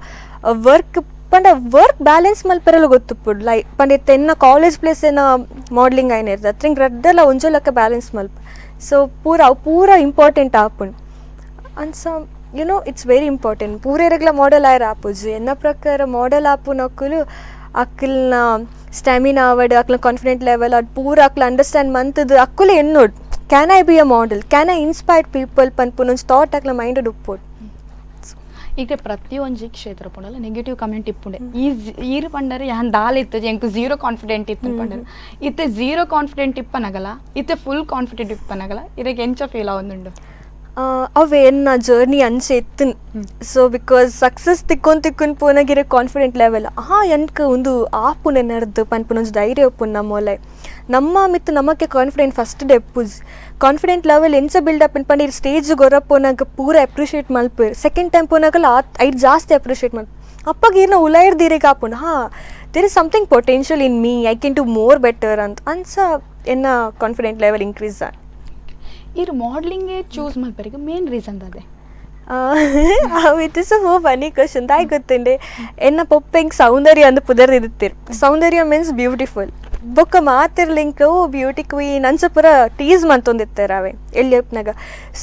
[SPEAKER 3] ವರ್ಕ್ ಪಂಡ ವರ್ಕ್ ಬ್ಯಾಲೆನ್ಸ್ ಮಲ್ಪೆರೆಲ ಗೊತ್ತುಪ್ಪುಡು. ಲೈ ಪಂಡ ಇತ್ತೆ ಎನ್ನ ಕಾಲೇಜ್ ಪ್ಲೇಸ್ ಏನ ಮಾಡಲಿಂಗ್ ಆಯ್ನ ಇರ್ತದೆ ಅತ್ರ ರಡ್ಡಲ ಒಂಜೊ ಲೆಕ್ಕ ಬ್ಯಾಲೆನ್ಸ್ ಮಲ್ಪ. ಸೊ ಪೂರ ಅವು ಪೂರ ಇಂಪಾರ್ಟೆಂಟ್ ಆಪುಂಡು. ಅಂಚ you know it's very important. ಪೂರೆರೆಗ್ಲ model ಆಯರ ಆಪುಜಿ. ಎನ್ನ ಪ್ರಕಾರ ಮಾಡೆಲ್ ಆಪುನಕುಲು ಅಕ್ಕಲ್ನ ಸ್ಟ್ಯಾಮಿನಾ ಆವಡ್, ಅಕ್ಲ ಕಾನ್ಫಿಡೆಂಟ್ ಲೆವೆಲ್ ಅದು ಪೂರ ಅಕ್ಲ understand ಮಂತದ್ದು ಅಕ್ಕುಲೆ ಎನ್ನೋಡು can I be a model, can I inspire people ಪನ್ಪುನ ಒಂಜಿ ಥಾಟ್ ಅಕ್ಲ ಮೈಂಡ್ ಉಪ್ಪೊಡು.
[SPEAKER 2] ಈಗ ಪ್ರತಿಯೊಂಜಿ ಕ್ಷೇತ್ರ ಪಂಡಲ ನೆಗೆಟಿವ್ ಕಮೆಂಟ್ ಇಪ್ಪುಂಡೆ. ಈ ಈರು ಪಂಡರೆ ಯಾನ್ ದಾಲ ಇತ್ತು ಎಂಕ್ ಝೀರೋ ಕಾನ್ಫಿಡೆಂಟ್ ಇತ್ತು ಪಂಡರೆ, ಇತ್ತೆ ಝೀರೋ ಕಾನ್ಫಿಡೆಂಟ್ ಇಪ್ಪನಗಲ, ಇತ್ತೆ ಫುಲ್ ಕಾನ್ಫಿಡೆಂಟ್ ಇಪ್ಪನಗಲ ಇರಕ್ಕೆ ಎಂಚ ಫೀಲ್ ಆವೊಂದುಂಡು?
[SPEAKER 3] ಅವೆ ಎನ್ನ ಜರ್ನಿ ಅಂಚೆ ಇತ್ತು. So because success ತಿಕ್ಕೊಂದು ತಿಕ್ಕೊಂದು ಪೋನಾಗಿರೋ ಕಾನ್ಫಿಡೆಂಟ್ ಲೆವೆಲ್ ಎನ್ಕ್ ಒಂದು ಆಪುನ ಎನ್ನರ್ದು ಪನ್ಪುನ ಒಂಜಿ ಧೈರ್ಯ ಉಪ್ಪುನ್ ನಮ್ಮೊಲೆ ನಮ್ಮ ಮಿತ್ತು ನಮಕ್ಕೆ ಕಾನ್ಫಿಡೆಂಟ್ ಫಸ್ಟ್ ಡೆಪ್ಪುಜ್ ಕಾನ್ಫಿಡೆಂಟ್ ಲೆವೆಲ್ ಎಂಚ ಬಿಲ್ಡ್ ಅಪ್ ಪಂಡ ಸ್ಟೇಜ್ ಗೊರ ಪೋನಾಗ ಪೂರ ಅಪ್ರಿಷಿಯೇಟ್ ಮಲ್ಪೇರು. ಸೆಕೆಂಡ್ ಟೈಮ್ ಪೋನಾಗಲ್ಲ ಐದು ಜಾಸ್ತಿ ಅಪ್ರಿಷಿಯೇಟ್ ಮಲ್ಪ ಅಪ್ಪಾಗ ಈರ್ನ ಉಲಾಯಿರ್ದಿರಿಗೆ ಆಪುಂಡು, there is something potential in me, I can do more better ಅಂತ ಅನ್ಸ ಎನ್ನ confident level increase.
[SPEAKER 2] ಈರ್ ಮಾಡಲಿಂಗೇ ಚೂಸ್ ಮಲ್ಪರಿಗೆ ಮೇನ್ ರೀಸನ್ ಅದೇ?
[SPEAKER 3] It is a funny question. ದಾಯ್ ಗೊತ್ತುಂಡೆ, ಎನ್ನ ಪೊಪ್ಪೆಂಗ್ ಸೌಂದರ್ಯ ಅಂದ್ ಪುದರ್ ಇರುತ್ತೀರ್. ಸೌಂದರ್ಯ ಮೀನ್ಸ್ ಬ್ಯೂಟಿಫುಲ್. ಬೊಕ್ಕ ಮಾತಿರ್ಲಿಂಕ್ ಓ ಬ್ಯೂಟಿ ಕ್ವೀನ್ ಅನ್ಸ ಪೂರ ಟೀಸ್ ಮಂತೊಂದಿತ್ತಾರೆ ಅವೆ ಎಲ್ಲಿ ಅಪ್ನಾಗ.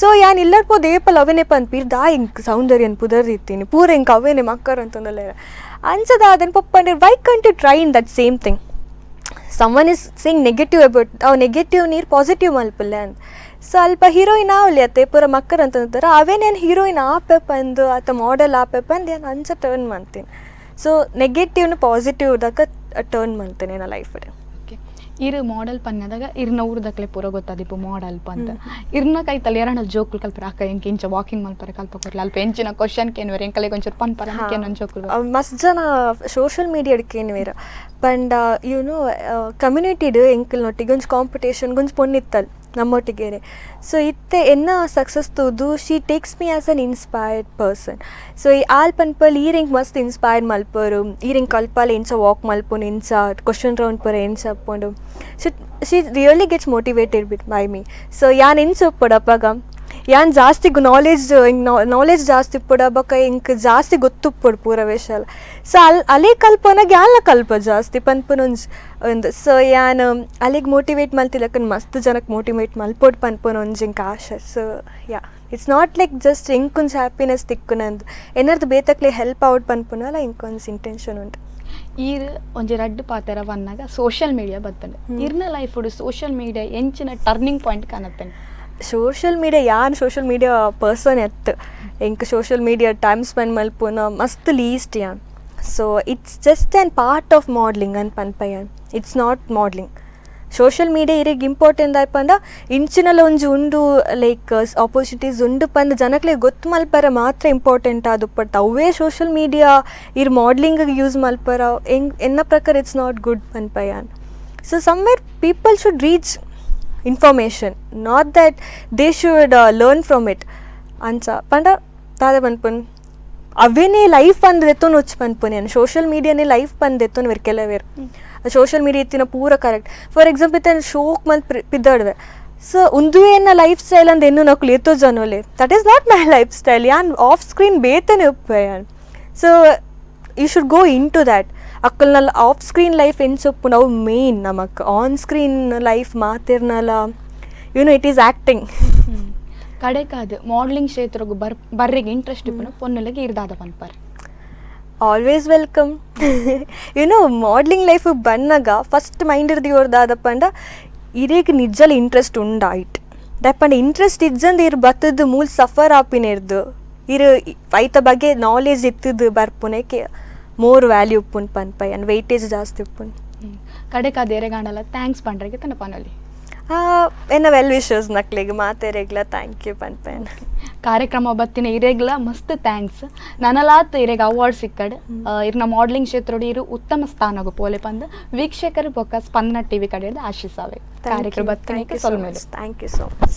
[SPEAKER 3] ಸೊ ಯಾನ್ ಇಲ್ಲರ್ ಪೋದು ಏಪಲ್ ಅವೇನೆ ಪನ್ಪೀರ್ ದಾ ಇಂಕ್ ಸೌಂದರ್ಯನ್ ಪುದರ್ ಇತ್ತೀನಿ ಪೂರ ಇಂಕ್ ಅವೇನೆ ಮಕ್ಕರ್ ಅಂತಂದಲ್ಲ ಅನ್ಸದ. ಅದನ್ನ papa why can't you try in that same thing? Someone is saying negative about ಅವು ನೆಗೆಟಿವ್ ನೀರು ಪಾಸಿಟಿವ್ ಮಲ್ಪಲ್ಲೆ ಅಂತ. ಸೊ ಅಲ್ಪ ಹೀರೋಯಿನ್ ಆವಲಿ ಅತ್ತೆ ಪೂರ ಮಕ್ಕರ್ ಅಂತಂತಾರೆ. ಅವೇನೇನು ಹೀರೋಯಿನ್ ಆಪೆ ಪಂದು ಆತ ಮಾಡೆಲ್ ಆಪೆ ಪಂದು ಏನು ಅಂಚ ಟರ್ನ್ ಮಾಡ್ತೀನಿ. ಸೊ ನೆಗೆಟಿವ್ನ ಪಾಸಿಟಿವ್ ದಕ ಟರ್ನ್ ಮಾಡ್ತೇನೆ ನನ್ನ ಲೈಫ್.
[SPEAKER 2] ಓಕೆ, ಇರು ಮಾಡೆಲ್ ಪನ್ನದಾಗ ಇರ್ನ ಊರ್ದಕ್ಲೆ ಪೂರ ಗೊತ್ತಾದಿಪ್ಪು ಮಾಡೆಲ್ ಪಂತ. ಇರ್ನ ಕೈತಲ್ಲಿ ಎರಡ ಜೋಕುಲ್ ಕಲ್ಪರ, ಅಕ್ಕ ಎಂಕ್ ಇಂಚ ವಾಕಿಂಗ್ ಮಲ್ಪರ ಕಲ್ಪ ಕೊರ್ಲ, ಅಲ್ಪ ಎಂಚಿನ ಕ್ವಶನ್ ಕೇನ್ವೇರ್, ಎಂಕಲೆ ಒಂಚೂರು ಪನ್ಪರ ಕೇನೊಂದು ಜೋಕುಲ್?
[SPEAKER 3] ಮಸ್ತ್ ಜನ ಸೋಷಿಯಲ್ ಮೀಡಿಯಾಡ್ ಕೇನ್ವೇರ್. ಪಂಡ ಯುನೋ ಕಮ್ಯುನಿಟಿಡ್ ಎಂಕಲ್ನೊಟ್ಟಿಗೆ ಒಂಜಿ ಕಾಂಪಿಟೇಷನ್ ಒಂಜಿ ಪೊನ್ನಿತ್ತಲ್ ನಮ್ಮೊಟ್ಟಿಗೆ. ಸೊ ಇತ್ತೆ ಎನ್ನ ಸಕ್ಸಸ್ ತೂದು she takes me as an inspired person. So ಈ ಆಲ್ ಪನ್ಪಲ್ ಈರ್ ಎಂಕ್ ಮಸ್ತ್ ಇನ್ಸ್ಪೈರ್ಡ್ ಮಲ್ಪರು, ಈರ್ ಎಂಕ್ ಕಲ್ಪಾಲೆ ಎಂಚ ವಾಕ್ ಮಲ್ಪುನು, ಎಂಚ ಕ್ವಶನ್ ರೌಂಡ್ ಪೂರ ಎಂಚ ಅಪ್ಪುಂಡು. So she really gets motivated with by me. So ಯಾನ್ ಎಂಚ ಉಪ್ಪೊಡು ಅಪಗ ಯಾನ್ ಜಾಸ್ತಿ ನಾಲೆಜ್ ನಾಲೆಜ್ ಜಾಸ್ತಿ ಇಪ್ಪೊಡು, ಬೊಕ್ಕ ಎಂಕ್ ಜಾಸ್ತಿ ಗೊತ್ತುಪ್ಪೊಡು ಪೂರ ವಿಷಯ. ಸೊ ಅಲ್ ಅಲೆ ಕಲ್ಪನಾಗ ಯಾನ್ಲ ಕಲ್ಪ ಜಾಸ್ತಿ ಪನ್ಪುನ ಒಂಜಿ ಒಂದು. ಸೊ ಯಾನ್ ಅಲ್ಲಿಗೆ ಮೋಟಿವೇಟ್ ಮಲ್ತಿಲಕ್ಕ ಮಸ್ತ್ ಜನಕ್ಕೆ ಮೋಟಿವೇಟ್ ಮಲ್ಪೊಡು ಪನ್ಪುನ ಒಂಜಿ ಎಂಕ್ ಆಶೆ. So yeah, it's not like just ಎಂಕೊಂಜಿ happiness ತಿಕ್ಕುನಂದು, ಏನಾರ್ದು ಬೇತಕ್ಲೆ ಹೆಲ್ಪ್ ಔಟ್ ಪನ್ಪುನಲ್ಲ ಎಂಕೊಂಜಿ ಇಂಟೆನ್ಷನ್ ಉಂಟು.
[SPEAKER 2] ಈರ್ ಒಂಜಿ ರಡ್ಡ್ ಪಾತೆರ ಬಂದಾಗ ಸೋಷಿಯಲ್ ಮೀಡಿಯಾ ಬರ್ತದೆ. ಇರ್ನ life social media ಎಂಚಿನ ಟರ್ನಿಂಗ್ ಪಾಯಿಂಟ್ ಕಾಣತ್ತೇನೆ?
[SPEAKER 3] ಸೋಷಿಯಲ್ ಮೀಡಿಯಾ ಯಾನ್ social media person ಎತ್. ಎಂಕ್ social media time spend ಮಲ್ಪುನ ಮಸ್ತ್ ಲೀಸ್ಟ್ ಯಾನ್. So it's just an part of modelling ಅಂತ ಪನ್ಪ ಯಾನ್. It's not modelling. Social media ಇರೆಗ್ important ಆಯ್ಪಂಡ ಇಂಚಿನಲ ಒಂಜಿ ಉಂಡು, ಲೈಕ್ ಆಪರ್ಚುನಿಟೀಸ್ ಉಂಡು ಪಂದ್ ಜನಕ್ಲೆಗ್ ಗೊತ್ತು ಮಲ್ಪರ ಮಾತ್ರ ಇಂಪಾರ್ಟೆಂಟ್ ಆದುಪ್ಪಟ್. ಅವೇ ಸೋಷಿಯಲ್ ಮೀಡಿಯಾ ಇರ್ ಮಾಡಲಿಂಗ್ ಯೂಸ್ ಮಲ್ಪರ ಎಂಗ್ ಎನ್ನ ಪ್ರಕಾರ it's not good ಪನ್ಪ ಯಾನ್. So somewhere people should reach information, not that they should learn from it ಅಂಚ ಪಂಡ ದಾದ ಪನ್ಪುನ್, ಅವೇನೇ ಲೈಫ್ ಪಂದ್ ದೆತ್ತೊಂದು ಒಚ್ಚು ಪನ್ಪುನಿ ಯಾನ್. ಸೋಷಿಯಲ್ ಮೀಡಿಯಾನೇ ಲೈಫ್ ಪಂದ್ ದೆತ್ತೊನುವೆರ್ ಕೆಲವೇರ್. ಸೋಷಿಯಲ್ ಮೀಡಿಯಾ ಇತ್ತಿನ ಪೂರ correct. For example ಇತ್ತೆ ಶೋಕ್ ಮಂತ್ ಪಿದ್ದಾಡುವೆ. ಸೊ ಉಂದುವೇ ಎನ್ನ ಲೈಫ್ ಸ್ಟೈಲ್ ಅಂದ್ ಎನ್ನು ನಕುಲು ಏತೋ ಜನೋಲೆ. That is not my life style. ಯಾನ್ ಆಫ್ ಸ್ಕ್ರೀನ್ ಬೇತನೆ ಉಪ್ಪೆ ಯಾನ್. So you should go into that. ಅಕ್ಕಲ್ನಲ್ಲ off screen life ಎಂಚ ಉಪ್ಪುಂಡು ಅವು ಮೇನ್ ನಮಕ್. On screen life ಮಾತಿರ್ನಲ you know it is acting.
[SPEAKER 2] ಕಡೆಕಾದ್ modelling ಕ್ಷೇತ್ರಗ್ ಬರ್ರೆಗೆ interest ಇಪ್ಪುನ ಪೊನ್ನುಲೆಗೆ ಇರ್ದಾದ ಪನ್ಪರ್?
[SPEAKER 3] Always welcome. Modelling life ಬನ್ನಗ first mind ಇರ್ದಿ ಪಂಡ ಇರೇಗ್ ನಿಜಲ ಇಂಟ್ರೆಸ್ಟ್ ಉಂಡಾಯ್ಟ್ ದಪ್ಪಂಡ ಇಂಟ್ರೆಸ್ಟ್ ಇಜ್ಜಂದ ಇರ್ ಬತ್ತದ್ದು ಮೂಲ್ ಸಫರ್ ಆಪಿನಿರ್ದು ಇರ್ ಐತ ಬಗ್ಗೆ ನಾಲೆಜ್ ಇತ್ತದು ಬರ್ಪುನೆಕ್ಕೆ ಮೋರ್ ವ್ಯಾಲ್ಯೂ ಉಪ್ಪುನ್ ಪನ್ಪ ಆ್ಯಂಡ್ ವೆಯ್ಟೇಜ್ ಜಾಸ್ತಿ ಉಪ್ಪುನ್.
[SPEAKER 2] ಕಡೆಕಾದ್ ಎರೆಗಾಂಡಲ thanks ಪಂಡ್ರೆಗೆ ತನ್ನ ಪನೊಲಿ.
[SPEAKER 3] ಎನ್ನ ವೆಲ್ ವಿಶಸ್ ನಕ್ಲೆಗ್ ಮಾತೆರೆಗ್ಲ thank you ಪನ್ಪೇನ್.
[SPEAKER 2] ಕಾರ್ಯಕ್ರಮ ಬತ್ತಿನ ಇರೆಗ್ಲ ಮಸ್ತ್ thanks. ನನಲಾತ್ ಇರೆಗ್ ಅವಾರ್ಡ್ ಸಿಕ್ಕಡ್, ಇರ್ನ ಮಾಡಲಿಂಗ್ ಕ್ಷೇತ್ರಡ್ ಇರು ಉತ್ತಮ ಸ್ಥಾನಗು ಪೋಲೆ ಪಂದ್ ವೀಕ್ಷಕರು ಬೊಕ್ಕ ಸ್ಪಂದನ ಟಿವಿ ಕಡೆಯಿಂದ ಆಶಿಸಾವೆ. ಕಾರ್ಯಕ್ರಮ ಬತ್ತಿನಕ್ಕೆ ಸೊಲ್ಮೆಲು.
[SPEAKER 3] Thank you so much.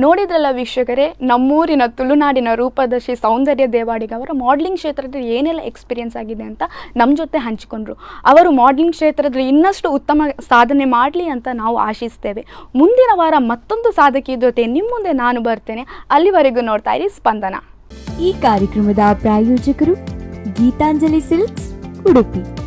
[SPEAKER 2] ನೋಡಿದ್ರಲ್ಲ ವೀಕ್ಷಕರೇ, ನಮ್ಮೂರಿನ ತುಳುನಾಡಿನ ರೂಪದರ್ಶಿ ಸೌಂದರ್ಯ ದೇವಾಡಿಗ ಅವರ ಮಾಡಲಿಂಗ್ ಕ್ಷೇತ್ರದಲ್ಲಿ ಏನೆಲ್ಲ ಎಕ್ಸ್ಪೀರಿಯನ್ಸ್ ಆಗಿದೆ ಅಂತ ನಮ್ಮ ಜೊತೆ ಹಂಚಿಕೊಂಡ್ರು. ಅವರು ಮಾಡಲಿಂಗ್ ಕ್ಷೇತ್ರದಲ್ಲಿ ಇನ್ನಷ್ಟು ಉತ್ತಮ ಸಾಧನೆ ಮಾಡಲಿ ಅಂತ ನಾವು ಆಶಿಸ್ತೇವೆ. ಮುಂದಿನ ವಾರ ಮತ್ತೊಂದು ಸಾಧಕಿ ಜೊತೆ ನಿಮ್ಮ ಮುಂದೆ ನಾನು ಬರ್ತೇನೆ. ಅಲ್ಲಿವರೆಗೂ ನೋಡ್ತಾ ಇರಿ ಸ್ಪಂದನ.
[SPEAKER 1] ಈ ಕಾರ್ಯಕ್ರಮದ ಪ್ರಾಯೋಜಕರು ಗೀತಾಂಜಲಿ ಸಿಲ್ಕ್ಸ್, ಉಡುಪಿ.